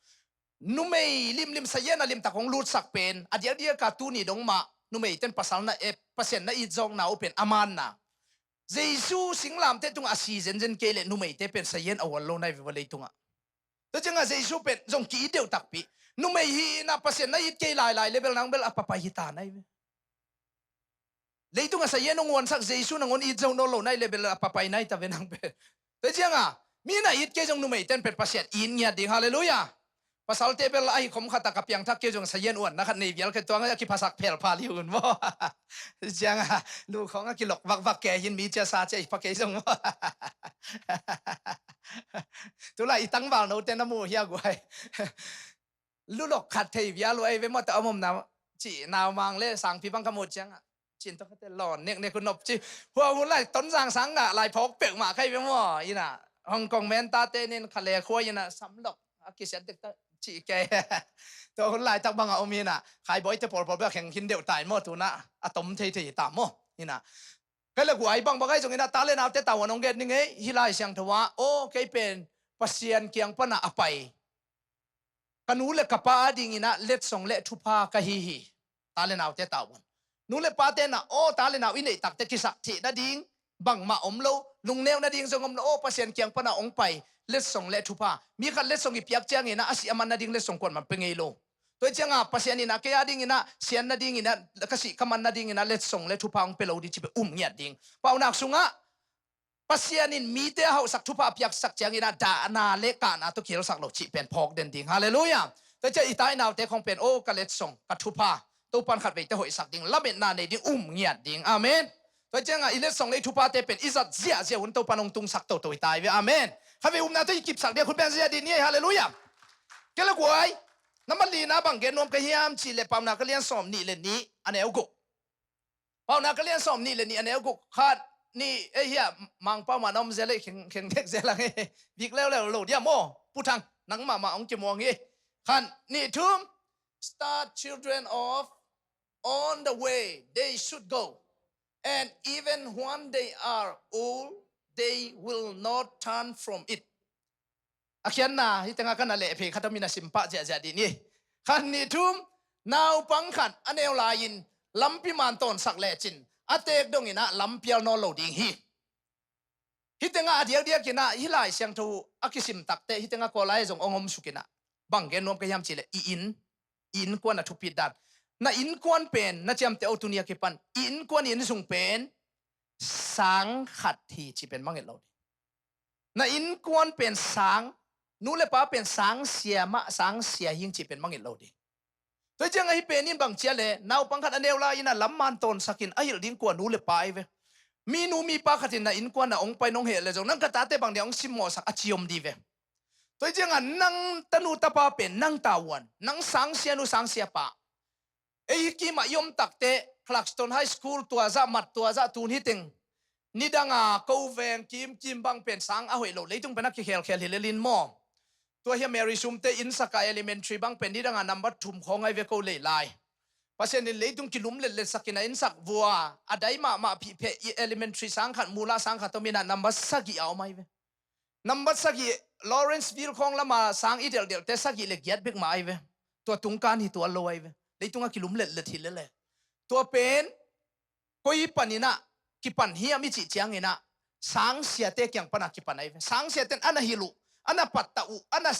Numei limlim sazian a limtak hong lutsak pen a diakdiak a tuni dong mah numei ten pasal na, eh, Pasian na it zawkna uh pen a manna. Jesu singlamteh tungah a si zenzen kei leh numeite pen sazian a ual lo nai ve va leitungah. Tua ciangah Jesu pen zong ki-it deuh takpi. Numei hi-in a Pasian na it kei lailai le bel nang bel a papai hi ta nai ve. Leitungah sazian hong uansak Jesu nangawn it zo nawn lo nai le bel a papai nai ta ve nang bel. Tua ciangah mi na it kei zong numei ten pen Pasian it ngiat ding. Halleluiah. Pasalte bel ahi khom khat a ka piangthak kei zong sazian uanna khat nei vial kei tuang a kiphasak phelphal hi un maw. Ciangah lu khong a kilok vakvak kei hin mi cia sa cia i pha kei zong maw. Tulai i tangval note na mu hia guai. Lulok khat thei vial uh ei ve maw ta om om na ci naumang le sangpi bang ka mut ciangah. Cin tawh ka te lawn neknek uh nop ci. Hua hun lai Tonzang sang ngah lai phawk peuhmah kai ve maw. Ina Hong Kong men tate nin kha le khua ina samlok a kisiat dek ta ci kei. Tua hun laitak bangah om ina khaibawite pawlpawl bek a kheng khin deuh ta in maw tuna a tom theithei ta maw. Ina kei le guai bangbang ai zong ina ta le naute tahuan hong gen ning ei hih Lai Siangtho ah aw kei pen Pasian kiang pana a pai ka nu le ka pa adingin ah letsong le thupha ka hi hi. Ta le naute tawh un. Nu le pate na aw ta le nau i neih takte kisaktheih nading bangmah om lo, lungneu nading zong om lo, aw Pasian kiang pana ong pai letsong le thupha. Mi khat letsong i piak ciangin ah a sih a man nading letsong kuan man pe ngei lo. Tua hi cianga Pasian in ah kei adingin ah sian nadingin ah ka sih ka man nadingin ah letsong le thupha ong pe lo ding ci pe um ngiat ding. Paunak sungah Pasian in mite a hauhsak thupha a piaksak ciangin ah dahna le kahna tawh kihelsak lo cih pen phawk den ding. Halleluiah. Tua hi ciah i tai naute khong pen aw ka letsong ka thupha Topan khat veite hoihsak ding lametna nei ding um ngiat ding. Amen. Tua hi cianga i letsong le i thuphate pen i zat ziahziah hun Topan ong tungsak toto i tai ve. Amen. Khat vei umna tawh i kipsak ding a khut beng ziah ding ni ei. Halleluiah. Kei le guai, na malina bang gen nuam ka hiam cih le Paunak a lian sawm nih le nih a neu guk. Paunak a lian sawm nih le nih a neu guk. Khat nih ei hiah Mangpau mah na om zel ei kheng kheng dek zel ang ei. Vik leuleu lo dia maw? Pu Thang nang mahmah ong kimuang hi. Khat nih thum. Start children off on the way they should go, and even when they are old, they will not turn from it. A khiatna hih tengah ka na leh phei khat om in a simpah ziahziah dih ni. Khat nih thum. Naupang khat a neu lai-in lampi man tawnsak lecin a teek dongin ah lampial nawn lo ding hi. Hih tengah a diakdiakin ah hih Lai Siangtho a kisim takte hih tengah Kawlai zong ong om sukin ah bang gen nuam ka hiam cih leh i inn, i innkuan a thupit dan. Na innkuan pen na ciamteh o tuni a kipan i innkuan i inn sung pen sang khat hi cih pen mangngilh lo ding. Na innkuan pen sang, nu le pa pen sang sia mah sang sia hing cih pen mangngilh lo ding. Tua hi ciang ahi pen in bang cia le naupang khat a neu lai-in a lam man tawnsakin a hilh ding kua nu le pa ahi ve. Mi nu mi pa khatin na innkuan a ong pai nong heh le zong nang ka tate bang dia ong simmawhsak a ci om dih ve. Tua hi cianga nang tanu tapa pen nang tavuan, nang sang sia nu sang sia pa. Ei hi kimah i om takte Clarkston High School tua zah mat tua zah tun hi teng. Nidanga ko veng kimkim bang pen sang a hoih lo leitung pen a kikhelkhel hi lelin maw? Tua hia Mary Sumte innsaka elementary bang pen nidanga number thum khawng ai ve ko lei lai. Pasian in leitung kilum letletsakin a innsak vua a dai mahmah phihpheh i elementary sang khat mula sang khat tomin a number sagih a om ai ve. Number sagih Lawrenceville khawng lama sang i delhdelhte sagih le giat bek mah ai ve. Tua tungkan hi tual lo ai ve. Leitung a kilum letlet hi lele. Tua pen koi panin ah kipan hiam i cih ciangin ah sang siate kiang pana kipan ai ve. Sang siaten a na hilh uh, a na pattah uh, a na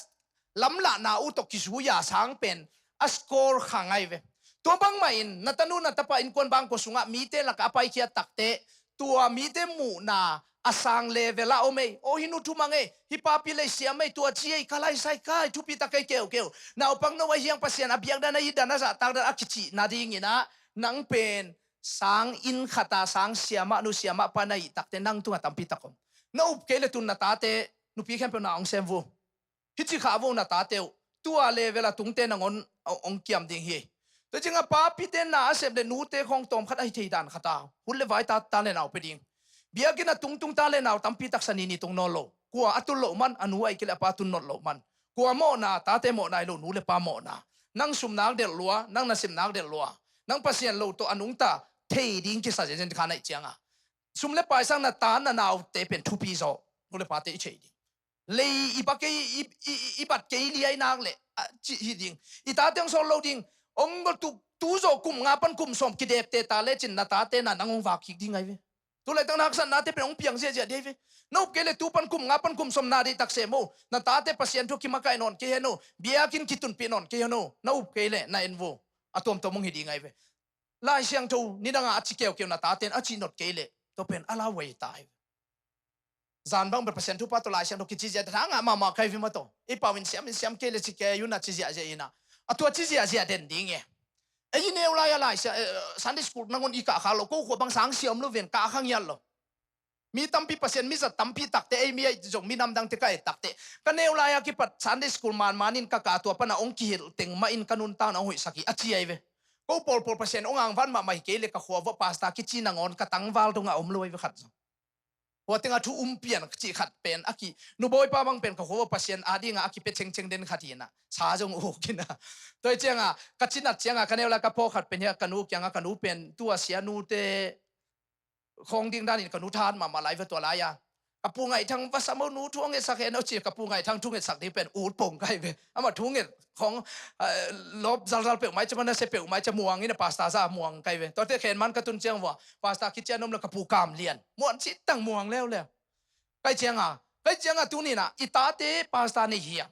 lamlahna uh tawh kizui-a sang pen a score khang ai ve. Tua bangmah in na tanu na tapa innkuan bangkua sungah mite lakah a paikhiat takte tua mite muhna a sang level ah om ei. Aw hi nu thumang ei, hi papi lei siam ei, tua ci ei, ka laisai kai thupi tak ei keukeu. Naupang no a hiang Pasian a biakdan a itdan a zahtakdan a kicihna dingin ah nang pen sang inn khata sang siamah nu siamah pa na ih takte nang tungah tampi tak om. Na up kei le tun na tate nupi khempeuh na ong sem vu. Hici kha vo na tate uh tua level a tungte nangawn ong kiam ding hi. Tua cianga papite na a sep le nute khawng tawm khat ahi thei dan khata hun le vai ta ta le nau pe ding. Biakinn a tungtung ta le nau tampi taksa ni ni tung nawn lo. Kua a tun loh man a nu ahi kei le a pa tun nawn loh man. Kua mawhna tate mawhna hi lo nu le pa mawhna. Nang sumnak delh lua, nang na simnak delh lua. Nang Pasian lo tawh a nungta thei ding kisa zenzen kha naih cianga sum le paisang na ta na naute pen thupi zaw nu le pate i thei ding. Lei i ba kei i, i, i bat kei liai nak le a cih hi ding. I tate ong sawl lo ding. Ong gol tu tu zaw kum nga pan kum sawm kidekte ta lecin na tate na nang ong vak kik ding ai ve. Tu laitak na haksatnate pen ong piang ziahziah dih ai ve. Na up kei le tu pan kum nga pan kum sawm na deih takse mo. Na tate Pasian thu kimakaih nawn kei hen o. Biakinn kitunpih nawn kei hen o. Na up kei le na en vo. A tuamtuam ong hi ding ai ve. Lai Siangtho nidanga a ci keukeu na taten a cih not kei le tua pen a lau wei ta ai ve. Zan bang bel Pasian thupha tawh Lai Siangtho kici ziah den hangah mahmah kai vi mah tawh i pau in siam in siam kei le ci kei un a ci ziahziah inah a tua ci ziahziah den ding e. Ei i neu lai-a Lai Sia, eh, Sunday school nangun i kahkhak lo ko khua bang sang siam lo ven kahkhak ngiat lo. Mi tampi Pasian mi zat tampi takte ei mi aih zong mi namdangte ka et takte ka neu lai-a kipat Sunday school manmanin ka kah tua pana ong kihilh teng mahin ka nuntakna ong hoihsak hi a ci ai ve. Ko pawlpawl Pasian ong angvan mahmah hi kei le ka khua vuah pastor kici nangawn ka tangval dongah om lo ai ve khat zong. Hua tengah thu um pian cih khat pen a ki nubawipa bang pen ka khua Pasian a dingah a kipia cengceng den khat hinah sa zong uk inah. Tua hi ciangah ka cinat ciangah ka neu lai ka pawlkhat pen hiah ka nu kiangah ka nu pen tua sia nute khawng ding danin ka nu than mahmah lai va tua lai-a A Pu Ngaih Thang va sam o, nu thu hong ngetsak hen o ci, ka Pu Ngaih Thang thu ngetsak ding pen ut pong kai ve. Amah thu nget khong, eh, lawp zalzal peuhmah i cia, manasia peuhmah i cia, muang in a pastor za muang kai ve. Tuate khen man ka tun ciang vua, pastor kician om la ka Pu Kam Lian. Muan cih tang muang leuleu. Kai cianga, kai cianga tuni-in ah i tate pastor nei hiam?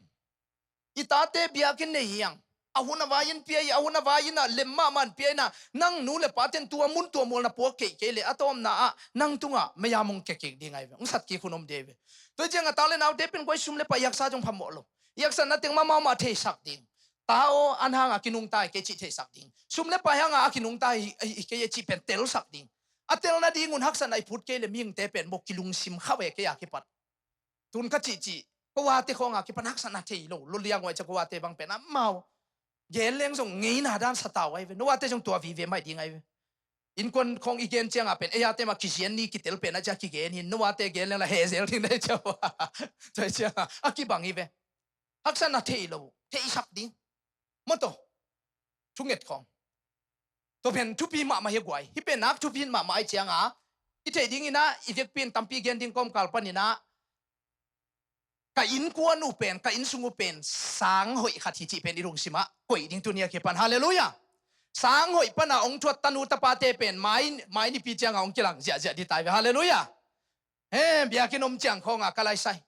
I tate biakinn nei hiam? A hun a vai-in pia hi, a hun a vai-in ah lem mahmah in pia in ah, nang nu le pate'n tua mun tua mual na puak kei kei leh a tawpna ah nang tungah mei-am hong kia kik ding ahi ve. Hong sat kik hun om ding ahi ve. Tua hi cianga ta le naute pen kua i sum le pai i haksa zong phamawh lo. I haksatna teng mahmah mahmah theisak ding. Ta aw, an hanga kinungta hi kei cih theisak ding. Sum le pai hanga a kinungta hi, hi, hi kei cih pen telsak ding. A tel nadingun haksatna i phut kei leh mihingte pen maw kilungsim kha ve kei a kipat. Tun ka cihcih, ko ate khawnga kipan haksatna thei lo, lo liang uai cia ko ate bang pen amau gen leng zong ngeina dan sa ta uh ahi ve. No ate zong tua vive mai ding ahi ve. Innkuan khawng i gen cianga pen ei ate mah kizian ni kitel pen a cia kigen hi. No ate gen leng la he zel ding na hi cia uh. Tua hi cianga a kibang hi ve. Haksatna thei lo, theisak ding. Maw taw, thunget khawng. Tua pen thupi mahmah hi guai. Hih pen nak thupi mahmah ahi cianga i theih dingin ah i vekpi in tampi gen ding kawmkal panin ah ka innkuan uh pen, ka innsung uh pen sang hoih khat hi cih pen i lungsimah koih ding tuni a kipan. Halleluiah. Sang hoih pana hong thuat tanu tapate pen mai, mai nipi cianga hong kilang ziahziah ding ta hi ve. Halleluiah. He, biakinn om ciang khawnga ka laisai.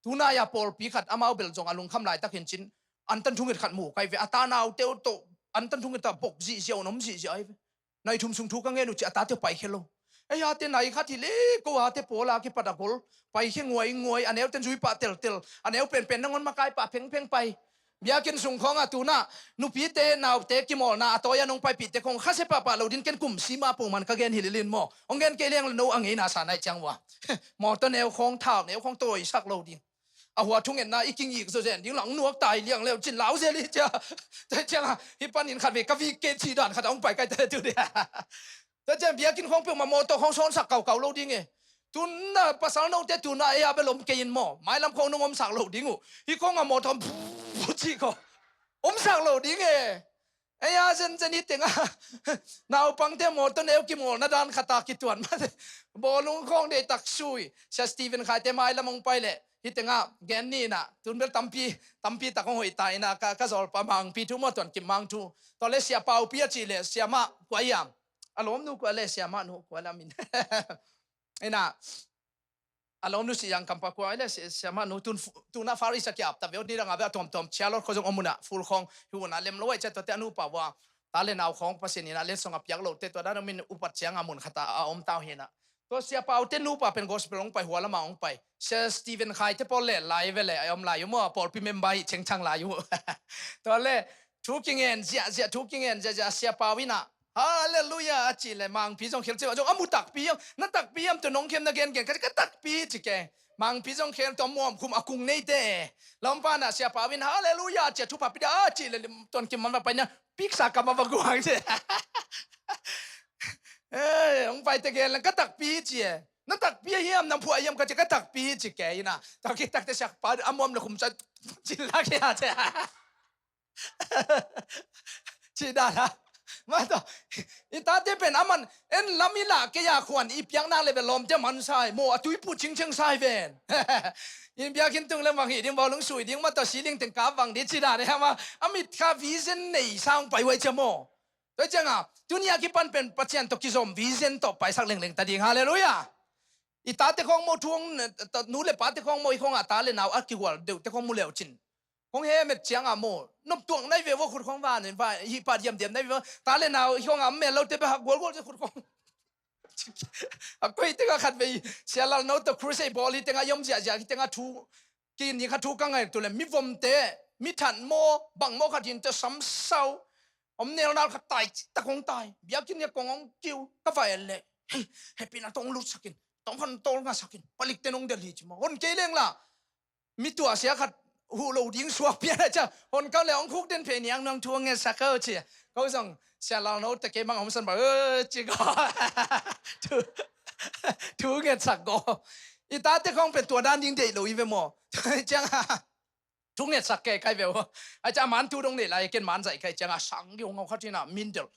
Tunai-a pawlpi khat amau bel zong a lungkham laitakin cin antan thunget khat mu kai ve. A ta naute uh tawh antan thunget ah bok zihziah un om zihziah ahi ve. Nai thum sung thu ka ngen uh ci a tate uh paikhia lo. Ei ate nai khat hi le ko ate pawl a kipat a gol paikhia nguainguai, a neuten zui pah teltel, a neu penpen nangawn makai pah phengpheng pai. Biakinn sung khawnga tunah nupite naute kimawlna a tawi-a nong paipihte khawng khasia pahpah lo din ken kum sima pongman ka gen hi lilin maw? Hong gen kei leng le no a ngeina sa nai ciang vua. Mawtaw neu khawng, thau neu khawng tawisak lo ding. A hua thungetna i kingik zawzen ding lang nuak tai liang leu cin lau zel hi cia. Tua cianga hih panin khat vei ka vik kei cih dan khat a hong pai kai ta tu dia. Tua ciang biakinn khawng peuhmah mawtaw khawng sawnsak kaukau lo ding e. Tuna pasal note tuna ei a bel om kei in maw? Mailam khawng nong omsak lo ding uh. Hih khawngah mawtaw cih khawng omsak lo ding e. Ei a zenzen hih tengah naupangte mawtaw neu kimawlna dan khata kituan mate. Bawlung khawng deihtak sui. Sia Stephen Khaite mailam hong pai leh hih tengah gen ni inah tun bel tampi, tampi tak hong hoih ta inah ka, ka zawlpa Mangpi thu maw, Tuan Kim Mang thu. Tua le Sia Paupi a cih leh Sia Mah kua hiam? A lawmnu kua le Sia Mah nu kua le a min? Inah a lawmnu Sia Yang Kampa kua le Sia, Sia Mah nu tun, tunah Far East a kiap ta ve uh ni dangah ve a tuamtuam Sia Lawt khua zong om unah full khawng hi unah lem lo aih ciah tuate a nupa vua. Ta le nau khawng Pasian inah letsong a piak lote tua dan a min upat cianga mun khata a om tau hinah. Tua Sia Paute nupa pen gospel hong pai, hua lamah hong pai. Sia Stephen Khaite pawl le lai ve le a om lai uh maw, pawlpi member hi chengchang lai uh. Tua le thu kingen ziahziah, thu kingen ziahziah Sia Pau inah Halleluiah a cih le Mangpi zong khel cih zong a mu takpi hiam, na takpi hiam tu nong khem na gengen ka, ka takpi ci ke. Mangpi zong khel tua muam khum a kung neite e. Lawmpa nah Sia Pau in Halleluiah a cia thupha pida a cih le Tuan Kim man va pai na piksa kam a va guang ci. Hong paite gen le ka takpi ci e. Na takpi a hiam, na phuah a hiam ka ci, ka takpi ci ke inah. Takpi takte Sia Pau a muam le khum sa cin lak hia ci. Cih dan a. Mah tawh i tate pen a man en lam i lah kei a khuan i piaknak le ve lawmte man sai maw, a tuipuh cingcing sai ven. In biakinn tung le mang hi ding, bawlung sui ding, mah tawh siling teng kap vang ding cih dan e. Ama a mit kha vision nei sa hong pai huai cia maw? Tua cianga tuni a kipan pen Pasian tawh kizom vision tawh paisak lengleng ta ding. Halleluiah. I tate khawng maw, thu hong, nu le pate khawng maw, i khawngah ta le nau a kihual deuhte khawng mu leu cin. Khawng he met cianga maw, noptuak nai ve vua, khut khawng van, van, hih pat diamdiam nai ve vua. Ta le nau i khawngah mel lote bek hak gualgual cia khut khawng. A koih tengah khat vei Sia Lal no tawh crusade bawl hi tengah i om ziahziah hi tengah thu, kini kha thu ka ngaih tu le mivomte, mithat maw, bang maw khat hin te samsau. Om nelnal khat tai, tak hong tai. Biakinn nia kong hong kiu, ka va en leh. Hei, hehpihna tawh hong lutsakin, tawngkhan tawh hong ngasakin, palikte nong delh hi ci maw. Hon kei leng la. Mi tuahsia khat huh lo ding suak pian a cia. Hon kau le hong khuk den phei niang nang thu hong ngetsak kau cia. Kau zong Sia Lal no te kei mang hong san ba, eh, ci ko. Thu, thu ngetsak ko. I tate khawng pen tua dan ding deih lo i ve maw? Ciang a. Thu ngetsak kei kai ve uh. A cia man thu dong neih lai ken man zaih kai ciang a sang ding hong hau khat hi na min delh.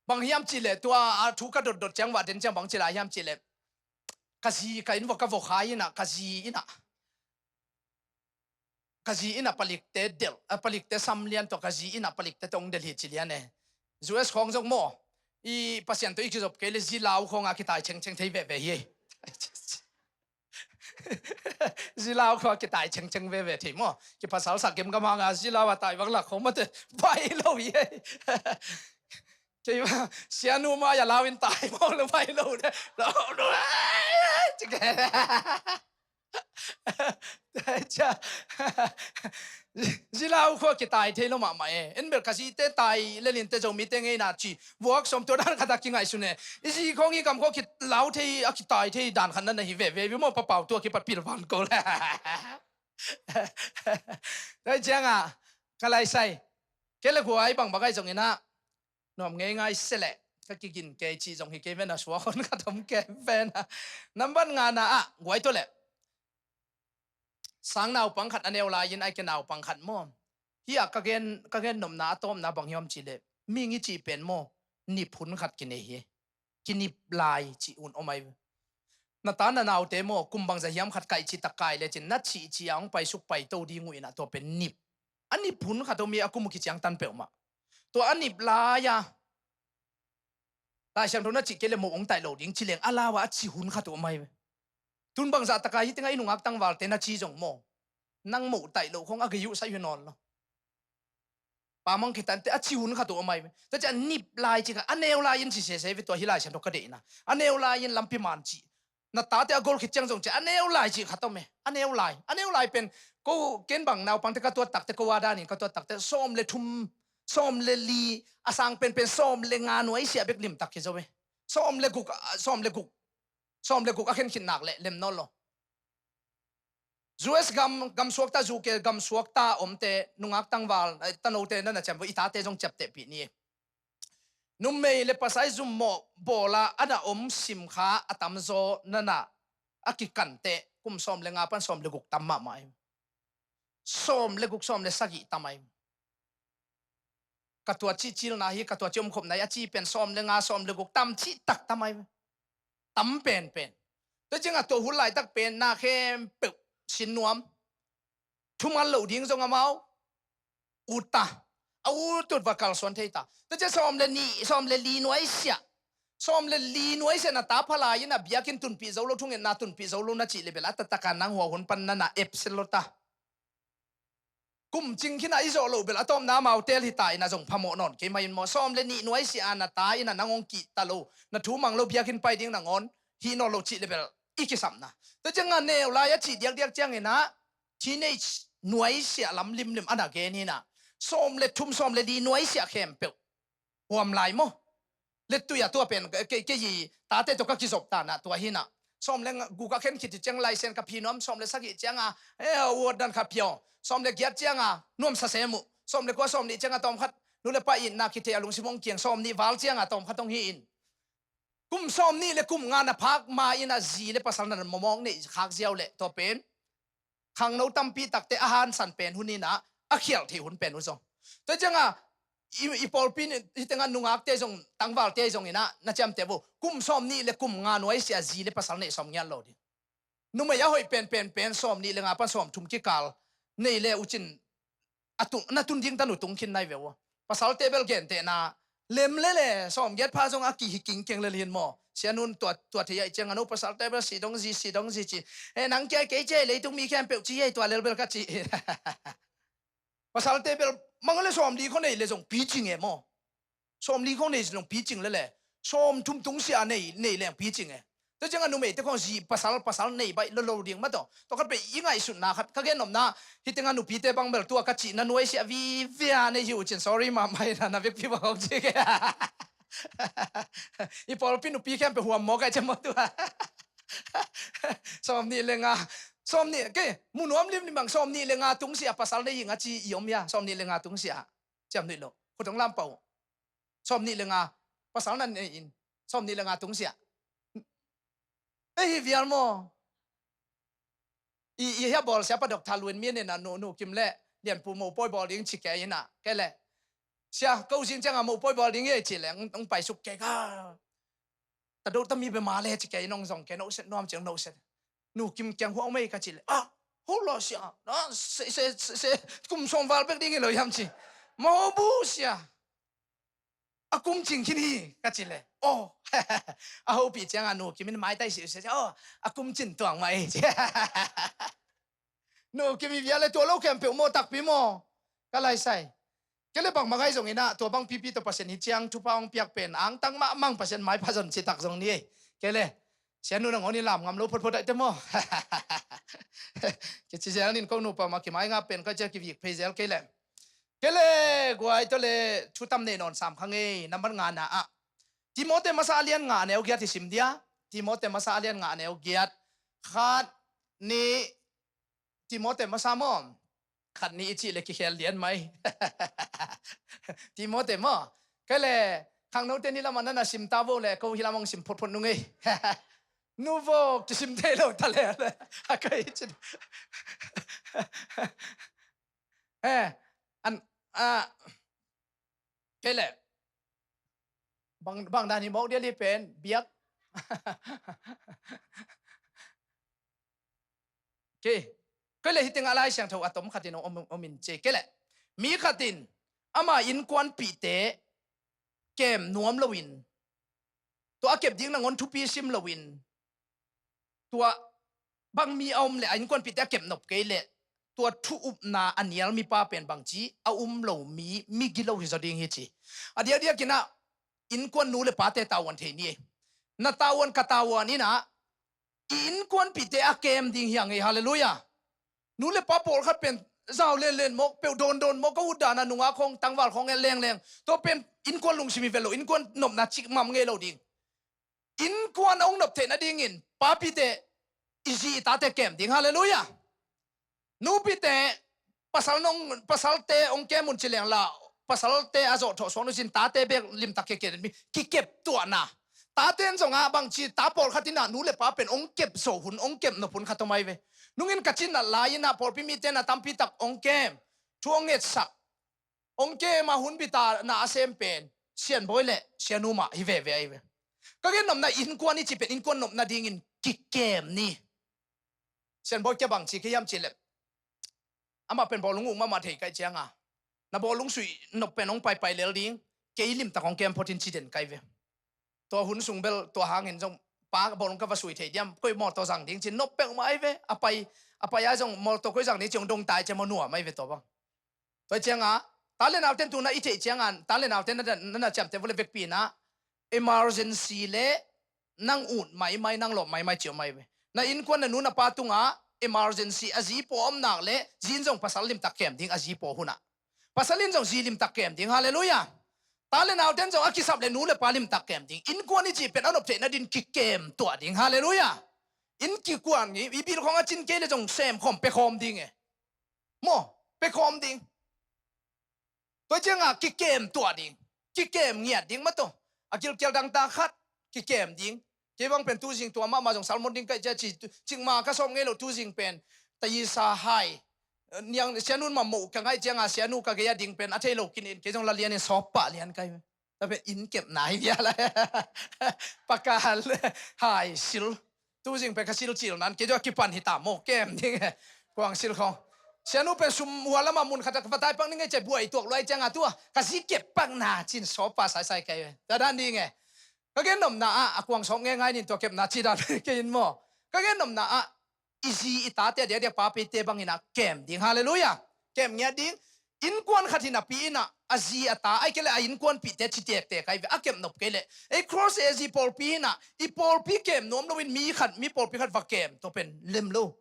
Bang hiam cih leh tua a thu ka dotdot ciang vah den ciang bang ci lai hiam cih leh. ka zi ka inn vua ka vua khai in ah, ka zi in ah, ka zi in ah palikte delh, a palikte sam lian tawh, ka zi in ah palikte tawh hong delh hi ci lian e. U S khawng zong maw, i Pasian tawh i kizop kei le zi lau khawng a kitai cengceng thei veve hi. Zi lau khawng a kitai cengceng veve thei maw. Kiphasalsak gemgam hang a zi lau a tai bang lak khawng mate pai lo hi. Kei ma, sianu ma ya lau in tai maw, lo pai lo de. Lo, lo, ai, ai, ai, ai. Cia. Zi lau khawng a kitai thei lo mahmah e. En bel ka zite tai le lin te Zomite ngei na ci. Vuak sawm tua dan khat a kingaihsun e. I zi khawng i kam khawng a kilau thei, a kitai thei dan khat na na hi veve. Veve maw, papau tua kipat pilvan ko le. Tua ciang a, ka lai sai. Kei le guai bang bang ai zong in ah. Nuam ngeingai se leh, ka kigin kei cih zong hi kei ven a, suak hon khat om kei ven a. Nambat nga na ah, guai tua leh. Sang naupang khat a neu lai in ai ke naupang khat maw. Hi a ka gen, ka gen nopna a tawpna bang hiam cih leh. Ming i cih pen maw. Nip hun khat kinei hi. Kinip lai cih hun om ai. Na ta na naute maw, kum bangzah hiam khat kaih cih tak kai le cin, na cih cih a hong paisuk paito ding uh in ah tua pen nip. A nip hun khat om hi a kum uh kiciangtan peuhmah. Tua a nip lai a. Laisiangtho na cih kei le moh hong taih lo ding ci leng a lau a a ci hun khat uh om ai ve. Tun bangzah taka hih tengah i nungak tangvalte na ci zong maw. Nang moh taih lo khong a gei uh saih uh hi nawn lo. Pamang khitante a ci hun khat uh om ai ve. Tua ciah nip lai ci kha a neu lai in ci sese ve tua hih Laisiangtho ka deihna. A neu lai in lampi man ci. Na tate a gol khit ciang zong ci a neu lai cih khat om e. A neu lai. A neu lai pen ko ken bang naupangte ka tuat takte ko a danin ka tuat takte sawm le thum, sawm le li, a sang penpen sawm le nga nuaisiah bek limtak hi zo e. Sawm le guk, sawm le guk. Sawm le guk a khen khit nak le lem nawn lo. U S gam, gam suakta, U K gam suakta omte, nungak tangval, eh, tanote na na ciam vo, i tate zong ciaptehpih ni. Numei le pasal zummawh bawla a na om simkha a tamzaw na na a kikante kum sawm le nga pan sawm le guk tam mahmah hi. Sawm le guk, sawm le sagih tam ahi. Ka tua cih cilna hi, ka tua cih omkhopna hi a ci pen sawm le nga, sawm le guk tam cih tak tam ahi. Tam penpen. Tua ciangah tua hun laitak pen na khempeuh sin nuam. Thuman loh ding zong amau ut ta. A utut va kalsuan thei ta. Tua ciah sawm le nih, sawm le li nuaisiah. Sawm le li nuaisiah na ta phalai in a biakinn tunpih zo lo, thungetna tunpih zo lo na cih le bel a taktak a nang hua hun pan na na epsil lo ta. Kum cing khin a i zawh loh bel a tawpna amau tel hi ta in a zong phamawh nawn kei mah in maw. Sawm le nih nuaisiah a na ta in a nang hong kih ta lo, na thu mang lo, biakinn pai ding nangawn hih nawn lo cih le bel i kisapna. Tua ciangah neu lai a cih diakdiak ciangin ah teenage nuaisiah lam limlim a na gen hi na. Sawm le thum, sawm le li nuaisiah khempeuh huam lai maw. Lettui a tua pen kei, kei, kei tate tawh ka kizop ta na tua hi na. Sawm le nga, guk a khen khit ciang laisen ka phi nuam, sawm le sagih ciangah, eh, uat dan kha piaw. Sawm le giat ciangah nuamsa sem uh. Sawm le kua, sawm nih ciangah tawm khat nu le pa itna kithei a lungsim hong kiang, sawm nih val ciangah tawm khat hong hi in. Kum sawm nih le kum nga na phak ma in a zi le pasal na mawmawk neih khak ziau le tua pen khangno tampi takte a hansan pen hun in ah a khialh theih hun pen uh zong. Tua ciangah i, i pawlpi in hih tengah nungakte zong, tangvalte zong in ah na ciamteh uh. Kum sawm nih le kum nga nuaisiah zi le pasal neih sawm ngiat lo ding. Numei a hoih pen pen pen sawm nih le nga pan sawm thum kikal nei le uh cin a tung, na tun ding tan uh tung khin nai ve uh. Pasalte bel gentehna lem lele sawm giat pha zong a kihi kingkeng le lian maw. Sianun tua, tua thei aih ciangah no pasalte bel si dong zi, si dong zi ci. Eh, nang kia kei cia leitung mi khempeuh ci ei tua lel bel ka ci. Pasalte bel mang le sawm li kho nei le zong picing e maw. Sawm li khong nei zong picing lele. Sawm thum tung sia nei, nei leng picing e. Tua ciangah numeite khong zi pasal, pasal nei baih lo lo ding mah tawh. Tua khat peuh i ngaihsutna khat ka gen nopna, hih tengah nupite bang bel tua ka cihna nuaisiah vivia nei hi uh cin sorry mahmah hi na, na vekpi bang hong ci ke. I pawlpi nupi khempeuh huam mawk ai ciam maw tua. Sawm nih le nga, sawm nih, ke, mu nuam limlim bang sawm nih le nga tungsiah pasal nei ing a ci i om hia, sawm nih le nga tungsiah. Ciam nuih lo. Khut hong lam pah uh. Sawm nih le nga pasal na nei in. Sawm nih le nga tungsiah. Ei hi vial maw. I, i hia bawl sia pa Doctor Luin Min in a nu, nu Kim le Lianpu mopawi bawl ding ci kei in a. Kei le. Sia, ko zing ciangah mopawi bawl ding hi ei ci le. Hong, hong paisuk kei ka. ta do ta mi bia ma le ci kei nong zong kei, no set nuam ciang no set. Nu Kim kiang huang mei ka ci le, ah, ho lo sia, na, se, se, se, se, kum sawm val bek ding hi lo hiam ci. Ma ho bu sia. A kum cing khin hi ka ci le. Oh, a hopih ciang a Nu Kim in maitai si sia, oh, a kum cin tuang mah ei ci. Nu Kim i bia le tua lo khempeuh maw takpi maw. Ka laisai. Kei le bangmah ngai zong inah tua bang pipi tawh Pasian hi ciang thupha hong piak pen angtang mahmah Pasian maipha zon citak zong ni ei. Kei le sianu nangawn i lam ngam lo photphot aihte maw. Kici zel nin ko nupa mah kimai ngap pen ka cia kivik phei zel kei le. Kei le guai tawh le thutam nei nawn sam kha ngei. Nambat ngana ah Timote masa a lian nga neu giat hi sim dia. Timote masa a lian nga neu giat. Khat ni Timote masa maw? Khat ni i cih le kikhel lian mai. Timote maw? Kei le khangnote ni lamah nana sim ta vo le ko hi lamah hong sim photphot nung ei. Nu vok kisim thei lo ta le le a kai cin. Eh, an a kei le bang bang dan hi mawk dia li pen biak. Kei kei le hiteng a Lai Siangtho a tom khatin om om in ci kei le mi khatin ama innkuanpihte kem nuam loin tua a kep ding nangawn thupi sim loin tua bang mi a om le a innkuanpihte a kep nop kei le tua thu upna a nial mipa pen bangci a um lo mi mi gilo hi zaw ding hi ci. A diakdiak inah innkuan nu le pate tavuan thei ni ei. Na tavuan ka tavuan inah i innkuanpihte a kem ding hi a ngei. Halleluiah. Nu le pa pawlkhat pen zau lenlen mawk peuh dawndawn mawk ka utdana nungak khawng tangval khawng en lengleng tua pen innkuan lungsim hi ve lo, innkuan nopna cikmam ngei lo ding. Innkuan a hong nop theih nadingin papite i zi i tate kem ding. Halleluiah. Nupite pasal nong pasalte hong kem un ci leng la pasalte a zawhthawh suak nusin tate bek limtak kei kei mi kikep tuahna. Tate in zongah bangci ta pawlkhat inah nu le pa pen hong kep zo hun hong kep nop hun khat om ai ve. Nungin ka cinat lai inah pawlpi mite na tampi tak hong kem thu hong ngetsak hong kem a hun bita na a sem pen sianbawi le sianu mah hi veve ai ve. Ka gen nopna innkuan i ci pen innkuan nopna dingin kikem ni. Sianbawi kia bangci kei hiam ci le amah pen bawlung uk mahmah thei kai cianga na bawlung suih nop pen hong paipai lel ding kei limtak hong kem photin ci den kai ve. Tua hun sung bel tua hangin zong pa bawlung ka va sui thei diam koi mawtaw zang ding cin nop peuhmah ai ve. A pai a pai ai zong mawtaw koi zang ding ci hong dong tai cia maw nuam ai ve tua bang. Tua cianga ta le nauten tuna i theih cianga ta le nauten nana ciamte vawle vekpi inah emergency le nang ut maimai nang lawp maimai ciau mai ve. Na innkuan na nu na pa tungah emergency a zi paw om nak le zin zong pasal limtak kem ding a zi paw hunah pasal in zong zi limtak kem ding. Halleluiah. Ta le nauten zong a kisap le nu le pa limtak kem ding. Innkuan i cih pen a nop theih nadin kikem tuah ding. Halleluiah. Inn kikuan i bil khawng a cin kei le zong sem khawm pe khawm ding e. Maw pe khawm ding. Tua cianga kikem tuah ding kikem ngiat ding mataw. A kilkial dangta khat kikem ding. Kei bang pen tuzing tua mahmah zong salmon ding kaih cia ci cikma ka sawm ngei lo tuzing pen ta isa hai niang sianun mammoh ka ngaih cianga sianu ka gei a ding pen a thei lo kinin kei zong la lianin sawp pah lian kai. Ta pen inn kepna hi bia lai. Pakal hai sil tuzing pen ka sil cil nan kei zong a kipan hi ta maw kem ding e. Kuang sil khawng sianu pen sum hua lamah mun khat a ka va tai pak ning e cia buai tuak luai cianga tua ka zi kep pakna cin sawp pah saisai kai. Ta dan ding e. Ka gen nopna ah a kuang sawm ngei ngai nin tua kepna ci dan kei in maw. Ka gen nopna ah i zi i tate a diakdiak papite bangin ah kem ding. Halleluiah. Kem ngiat ding. Innkuan khat hi napi inah a zi a ta ai kei le a innkuanpihte ci tektek ai ve a kem nop kei le ei cross e zi pawlpi inah i pawlpi kem nuam loin mi khat mi pawlpi khat va kem tua pen lem lo.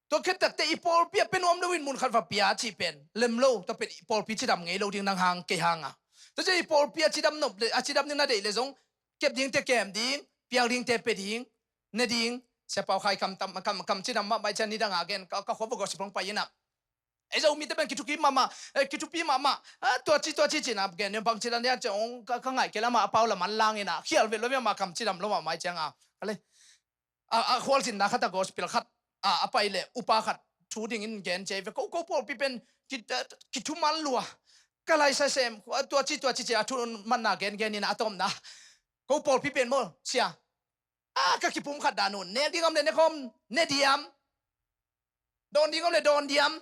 Tua khit takte i pawlpi a pe nuam loin mun khat va pia cih pen lem lo. Tua pen i pawlpi cidam ngei lo ding nang hang kei hanga. Tua cia i pawlpi a cidam nop le a cidam ding na deih le zong kep dingte kem ding pial dingte pe ding ne ding. Sia Pau Khai kam, kam, kam cidam mahmah i cia nidanga gen ka, ka khua va gospel hong pai inah ei Zomite pen kithuki mahmah, eh, kithupi mahmah. Ah, tua ci tua ci cina gen bang cina nia cia ong ka, ka ngaih kei lama a pau laman lang inah khial vet lo mahmah kam cidam lo mahmah i cianga. Ka le a, a khualzinna khat a gospel khat a, a pai le upa khat thu dingin gen cia ve ko, ko pawlpi pen ki, eh, kithuman lua. Ka laisa sem tua ci tua ci cia a thu manna gen gen inah a tawmna ko pawlpi pen maw sia A, ka kipumkhat dan uh, nek ding om le ne khawm ne diam, dawn ding om le dawn diam,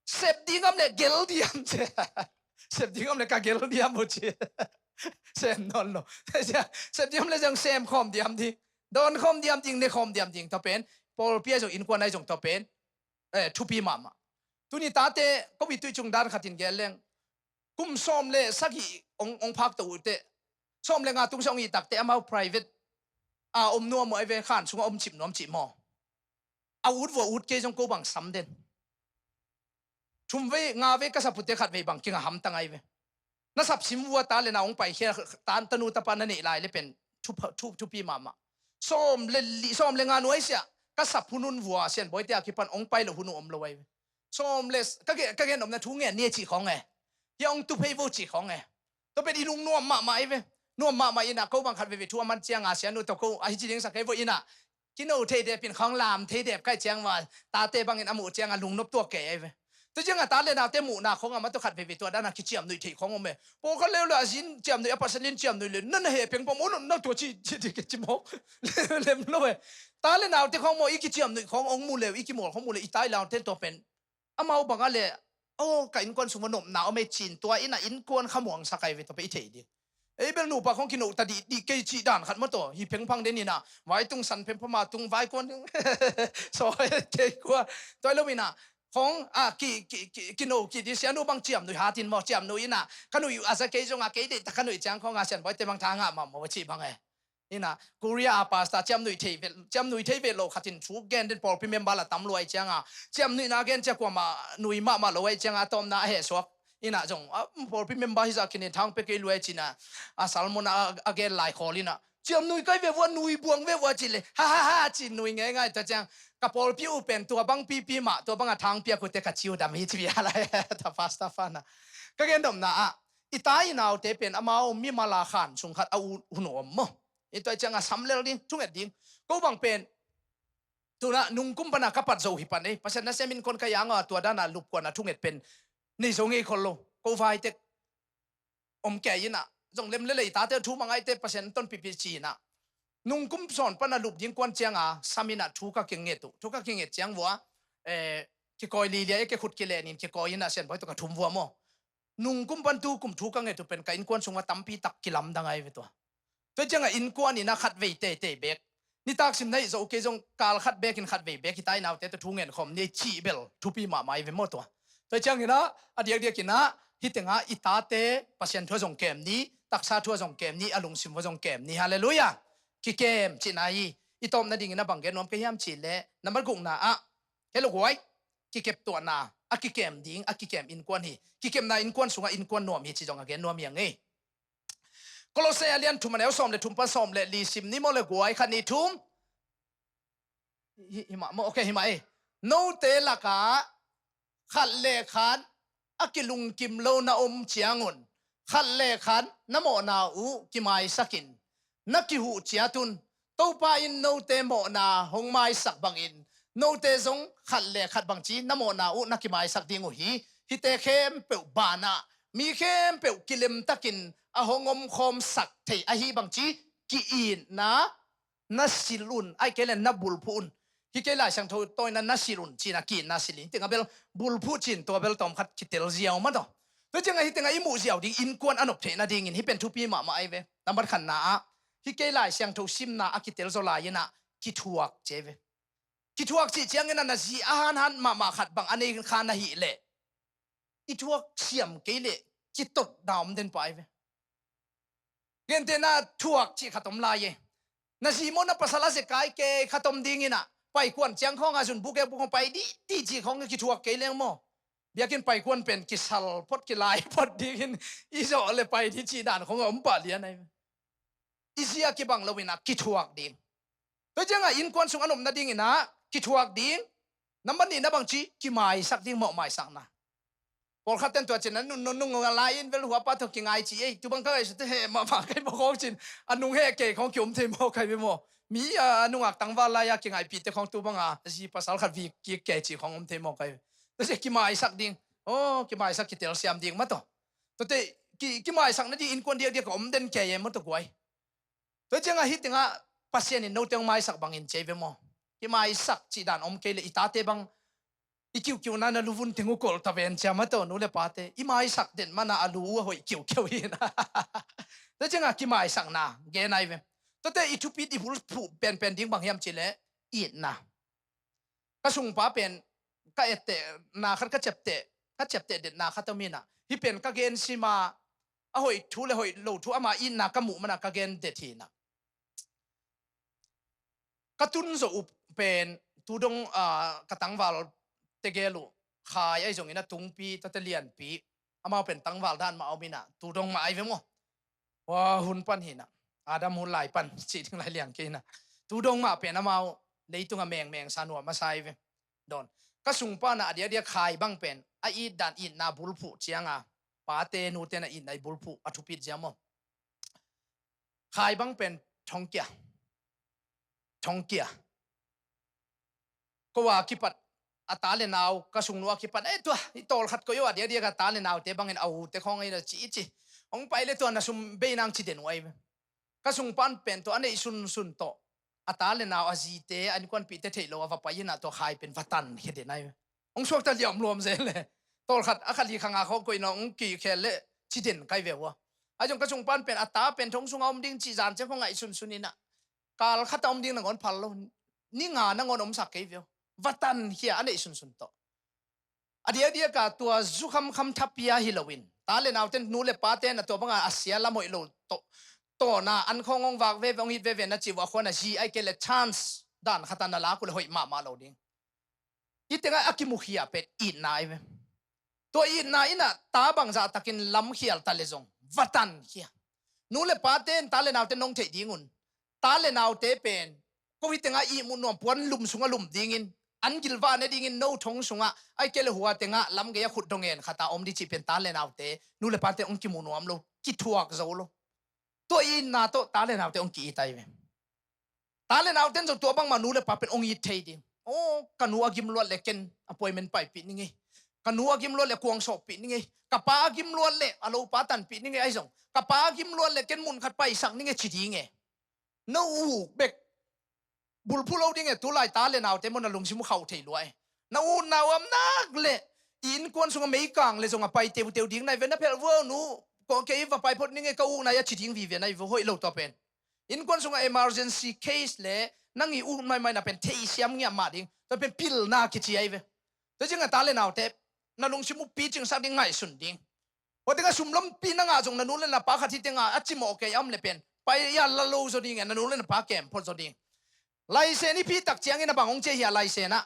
sep ding om le gel diam ci. Sep ding om le ka gel diam uh ci. Sem nawn lo. Sep ding om le zong sem khawm diam ding, dawn khawm diam ding, ne khawm diam ding. Tua pen pawlpi ah zong, innkuan ah zong tua pen eh, thupi mahmah. Tuni tate, ko i tui cung dan khatin gel leng, kum sawm le sagih ong, ong phak to uh teh, sawm le nga tung sa ong i tak teh, amau private a om nuam uh ai ve, khan sungah om cip nuam cih maw. A ut vua ut kei zong ko bang sam den. Thum vei nga vei ka sap uh teh khat vei bang kinga hamtang ai ve. Na sap sim vua ta le na ong pai khia, ta, tanu tapa na neih lai le pen thu, thu, thupi mahmah. Sawm le li, sawm le nga nuai sia ka sap hun un vua Sian Bawi te a kipan ong pai lo hun uh om lo ai ve. Sawm le, ka gen, ka gen omna thu ngen ni cih khawng e. Hia ong tu phei vo cih khawng e. Tua pen i lung nuam mahmah ai ve. Nuam mahmah ina ko bang khat veve thu a man cianga Sianu tawh ko ahi ci ding sak kei vo ina. Kino thei dep in khawng lam thei dep kai ciang va, tate bangin a muh cianga lungnop tuak kei ai ve. Tua cianga ta le naute muhna khawng a ma tua khat veve tua dana kiciam nuih thei khawng om e. Pawlkhat leu le a zin ciam nuih, a pasal in ciam nuih le, na na heh peng pawh maw, na tua ci, ci, ci, ci maw. Lem lo e. Ta le naute khawng maw, i kiciam nuih khawng ong mu leu, i kimawl khawng mu leu, i tai laute tua pen amau banga le, aw, ka innkuan sung va nopna om e cin tua ina innkuan khamuangsak ai ve tua pe i thei ding. Ei bel nupa khawng kino ta dihdih kei cih dan khat maw taw, hi phengphang den ina, vai tung san phengphama tung vai kuan ding. Sawi kei kua. Tua lo ina, khawng, a, ki, ki, ki, kino ki di Sianu bang ciam nuih hatin maw, ciam nuih ina, ka nuih a za kei zonga kei deih ta ka nuih ciang khawnga Sian Bawi te bang tha ngah mahmah va cih bang e. Ina, Korea a pastor ciam nuih thei ve, ciam nuih thei ve lo khatin thu gen den pawlpi member la tam luai cianga. Ciam nuihna gen cia kuama nuih mahmah lo ai cianga tawmna a heh suak. Ina zong, a, pawlpi member hi zah kine thang pe kei luai cina. A sermon a, a gen lai khawl ina. Ciam nuih kai ve vua, nuih buang ve vua ci le. Ha, ha, ha, ci nuih ngei ngai ta ciang. Ka pawlpi u pen tua bang pipi mah, tua bang a thang piak ute ka ciu dam hi ci bia lai. Ta pastor fana. Ka gen domna a. I ta i naute pen amau mi mala khan sung khat a u, hun om maw. I tua cianga sam lel ding, thunget ding. Ko bang pen, tuna nungkum pana ka pat zo hi pan ei. Pasian nasem in kon ka yanga tua dana lupkuana thunget pen. Nei zo ngei khol lo, ko vai tek. Om kei ina, zong lem lelei tate thu mangai te Pasian ton pipi ci ina. Nungkum sawn pana lup ding kuan cianga, sam ina thu ka kinget uh. Thu ka kinget ciang vua, eh, kikawi lilia e ke khut kilenin kikawi ina Sian Bawi tua ka thum vua maw. Nungkum pan tu kum thu ka nget uh pen ka innkuan sungah tampi tak kilamdang ai ve tua. Tua ciangah innkuan ina khat vei teitei bek. Nitak sim na hih zo kei zong kal khat bekin khat vei bek hi ta i naute tua thu ngen khawm ni cih bel thupi mahmah ai ve maw tua. Tua ciang ina a diakdiak ina hih tengah i tate Pasian thu a zong kem ni, taksa thu a zong kem ni, a lungsim vua zong kem ni. Halleluiah. Kikem cihna hi. I tawpna dingin a bang gen nuam ka hiam cih leh, nambat gukna ah, helo guai, kikep tuahna, a kikem ding, a kikem innkuan hi. Kikemna innkuan sungah innkuan nuam hi ci zong a gen nuam hi a ngei. Kolose a lian thum a neu sawm le thum pan sawm le li sim ni maw le guai, khat nih thum. Hi, hi mah maw, ok, hi mah ei. Note lakah khat le khat a kilungkim lo na om ciangun, khat le khat na mawhna uh kimaisakin, na kihuh ciatun, Topa in note mawhna hong maisak bangin, note zong khat le khat bangci na mawhna uh na kimaisak ding uh hi. Hihte khempeuh banah mi khempeuh kilemtakin a hong omkhawmsak thei ahi bangci ki-itna na silh un, ai kei le na bulphuh un. Hi kei Lai Siangtho tawina na silh un cina ki-itna silh in tengah bel bulphuh cin tua bel tawm khat kitel ziau mah tawh. Tua ciangah hih tengah i muh ziau ding innkuan a nop theih nadingin hih pen thupi mahmah ai ve. Nambat khatna ah hih kei Lai Siangtho simna a kitel zaw lai inah kithuak ci ai ve. Kithuak cih ciangin a na zi a hanhan mahmah khat bang a nei kha na hih leh i thuak siam kei leh kitotna om den pah ai ve. Gentehna thuak cih khat om lai e. Na zi maw na pasal a zekai kei khat om ding inah paikuan ciang khawngah zun bukek bukek pai dih dih cih khawng kithuak kei leng maw. Biakinn paikuan pen kisal phot kilai phot dingin i zawh le pai dih cih dan khawngah om pah lian ai. I zia kibang lo inah kithuak ding. Tua ciangah innkuan sung a nopna ding inah kithuak ding. Nambat nihna bangci kimaisak ding, mawh maisakna. Pawlkhat ten tua cin a nun nun nung a lai in vel huapa tawh kingai ci ei. Tubang ka ngaihsut te heh mahmah kai maw khawng cin a nung heh kei khawng kiom thei maw kai ve maw. Mi a nungak tangval lai-a kingaihpihte khawng tubanga zi pasal khat vi kik kei cih khawng om thei maw kai ve. Tua ci kimaisak ding. Aw, kimaisak kitel siam ding mah tawh. Tuate ki, kimaisakna ding innkuan diakdiak a om den kei e maw tawh guai. Tua ciangah hih tengah Pasian in note hong maisak bangin ci ei ve maw. Kimaisak cih dan om kei leh i tate bang i kiukiuna na luvun teng uh kolh ta ven cia maw, tawh nu le pate i maisak den mana a lu uh a hoih kiukiu hi na. Tua cianga kimaisakna gen ai ve. Tuate i thupit i bulphuh penpen ding bang hiam cih leh itna. Ka sungpa pen ka etteh na khat ka ciapteh, ka ciapteh detna khat om hi na. Hih pen ka gen sima a hoih thu le hoih lo thu ama itna ka muh mana ka gen det hi na. Ka tun zawh uh pen tu dong, ah, ka tangval tegel uh Khai ahi zongin a tungpi, tuate lianpi, amau pen tangval dan mah a om hi na, tu dong mah ai ve maw. Hua hun pan hi na, Adam hun lai pan cih ding lai liang kei hi na. Tu dong mah pen amau leitunga mengmeng sa nuam a sa ai ve. Dawn. Ka sungpa na a diakdiak Khai bang pen a itdan itna bulphuh cianga pate nute na itna i bulphuh a thupit zia maw. Khai bang pen thongkia. Thongkia. Ko a kipat a ta le nau, ka sungnu a kipat, eh, tua i tawlkhat koih uh a diakdiak a ta le naute bangin a ute khawng ahi na ci i ci. Hong pai le tua na sum bei nang ci den uh ai ve. Ka sungpan pen tua a neih sunsun tawh a ta le nau a zite, a innkuanpihte theih lo a va pai hi na, tua Khai pen va tankhia den ai ve. Hong suakta liamluam zel le. Tawlkhat a kha li kha nga khawng koih na hong kikhel le ci den kai ve ua. Ahi zong ka sungpan pen a ta pen thong sunga om ding cih zan ciang khawng ngaihsunsun hi na. Kal khat a om ding nangawn phal lo. Ni nga nangawn omsak kei ve uh. Va tankhia a neih sunsun tawh. A diakdiaka tua zu khamkham thapia hi loin, ta le nauten, nu le paten a tua banga a sia lam hoih lo tawh, tawna an khawng hong vak veve, hong it veve na cih uh a khuan a zi ai kei le chance dan khata na lak uh le hoih mahmah lo ding. Hih tengah a kimukhia pen itna ai ve. Tua itna in a ta bangzah takin lamkhial ta le zong va tankhia. Nu le paten ta le nauten nong theih dingun, ta le naute pen ko hih tengah ihmu nuam puan lum sungah lum dingin, an gilvah ne dingin no thong sungah ai kei le hua tengah lam gei a khut dong en khata om ding cih pen ta le naute, nu le pate hong kimu nuam lo, kithuak zo lo. Tua itna tawh ta le naute hong ki-it ai ve. Ta le nauten zong tua bangmah nu le pa pen hong it thei ding. Aw, ka nu a gim luat le ken appointment paipih ning ei. Ka nu a gim luat le kuang sawppih ning ei. Ka pa a gim luat le a lopa tanpih ning ei ahi zong. Ka pa a gim luat le ken mun khat paisak ning ei ci ding e. Na u bek bulphuh lo ding e, tulai ta le naute maw na lungsim uh khauh thei lua e. Na u na uam nak le i innkuan sungah meikang le zong a pai teuteu ding nai ve, na phelh vua nu, ko kei va pai phot ning e, ka u nai a ci ding vive nai ve, hoih lo tua pen. Innkuan sungah emergency case le nang i ut maimai na pen theisiam ngiat mah ding. Tua pen pilna kici ai ve. Tua ciangah ta le naute na lungsim uh picingsak ding, ngaihsun ding. Hua tengah sum lompi na ngah zong na nu le na pa khat hi tengah a cimawh kei a om le pen pai ia la lo zaw ding e, na nu le na pa kem phot zaw ding. Laisen i phi tak ciangin a bang hong cia hi a, laisen ah.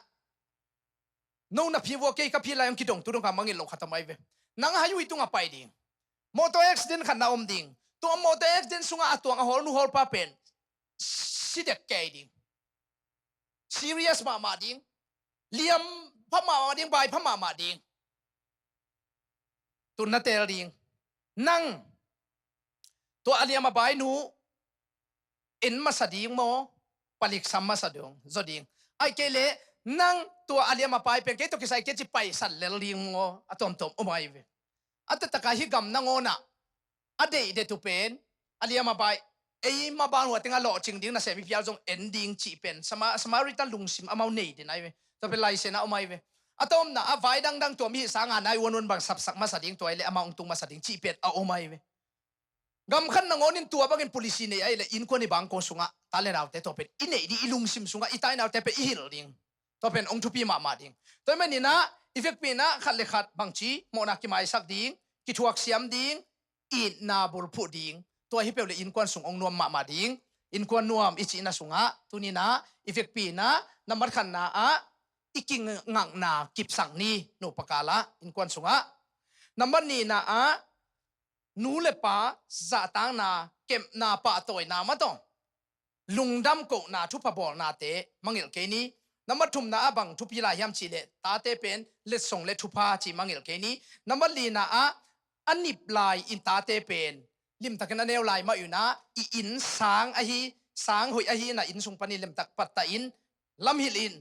No na phi vua, kei ka phi lai hong kidong tu dong ka mangngilh lo khat om ai ve. Nang highway tungah pai ding. Motor accident khat na om ding. Tua motor accident sungah a tuang a hawlnu hawlpa pen si dek kei ding. Serious mahmah ding. Liam pha mahmah ding, bai pha mahmah ding. Tun na teel ding. Nang tua a liam a bai nu en masa ding maw, palik sam masa dong zaw ding. Ai kei le nang tua a liam a bai pen kei tawh kisai kei ci paisan lel ding maw, a tuamtuam om ai ve. A taktak a hih gam nangawn ah a deihdet uh pen a liam a bai, ei ma ban hua tengah lawhcing ding nasem i pial zong en ding cih pen Sama-, Samaritan lungsim amau nei den ai ve. Tua pen laisen ah om ai ve. A tomna a vai dangdang tua mi hih sanga nai uan uan bang sapsak masa ding, tua ai le amau hong tung masa ding cih pen a om ai ve. Gam khat nangawn in tua bangin policy nei ai le innkuan i bangkua sungah ta le naute tua pen i neih ding, i lungsim sungah i ta i naute pen i hilh ding. Tua pen hong thupi mahmah ding. Tua hi maninah i vekpi inah khat le khat bangci mawhna kimaisak ding, kithuaksiam ding, itna bulphuh ding. Tua hi peuh le innkuan sung hong nuam mahmah ding. Innkuan nuam i cihna sungah tuninah i vekpi inah nambat khatna ah i kingakna kipsak ni, nupa kalah innkuan sungah. Nambat nihna ah nu le pa zahtakna, kepna, pahtawina mah tawh lungdam kohna, thupha bawlnate mangngilh kei ni. Nambat thumna ah bang thupi lai hiam cihleh tate pen letsong le thupha ci mangngilh kei ni. Nambat lina ah a nip lai in tate pen limtakin a neu lai mah inah i inn sang ahi, sang hoih ahi inah inn sung panin limtak pattah in lamhilh in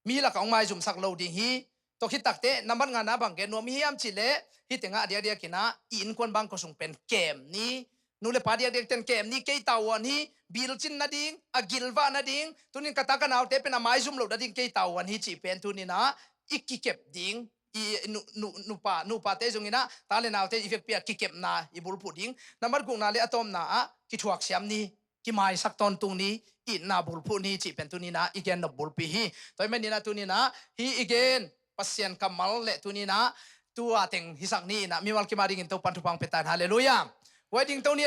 mi lakah hong maizumsak lo ding hi. Tua khit takteh nambat ngana bang gen nuam hiam cihleh hih tengah a diakdiak inah i innkuan bangkua sung pen kem ni, Nu le pa diakdiak ten kem ni, kei tavuan hi, bilcin nading, a gilvah nading, tunin ka ta ka naute pen a maizum loh nading kei tavuan hi cih pen tuninah i kikep ding, i nu, nu, nupa, nupate zonginah ta le naute i vekpi ah kikepna i bulphuh ding. Nambat gukna le a tawpna ah kithuaksiam ni, kimaisak tawntung ni, itna bulphuh ni cih pen tuninah i gen nop bulpi hi. Tua ahih maninah tuninah hih i gen Pasian kammal le tuninah tua teng hisak ni inah mimal kim a dingin Topan thupha hong pia ta in. Halleluiah. Huai ding to ni.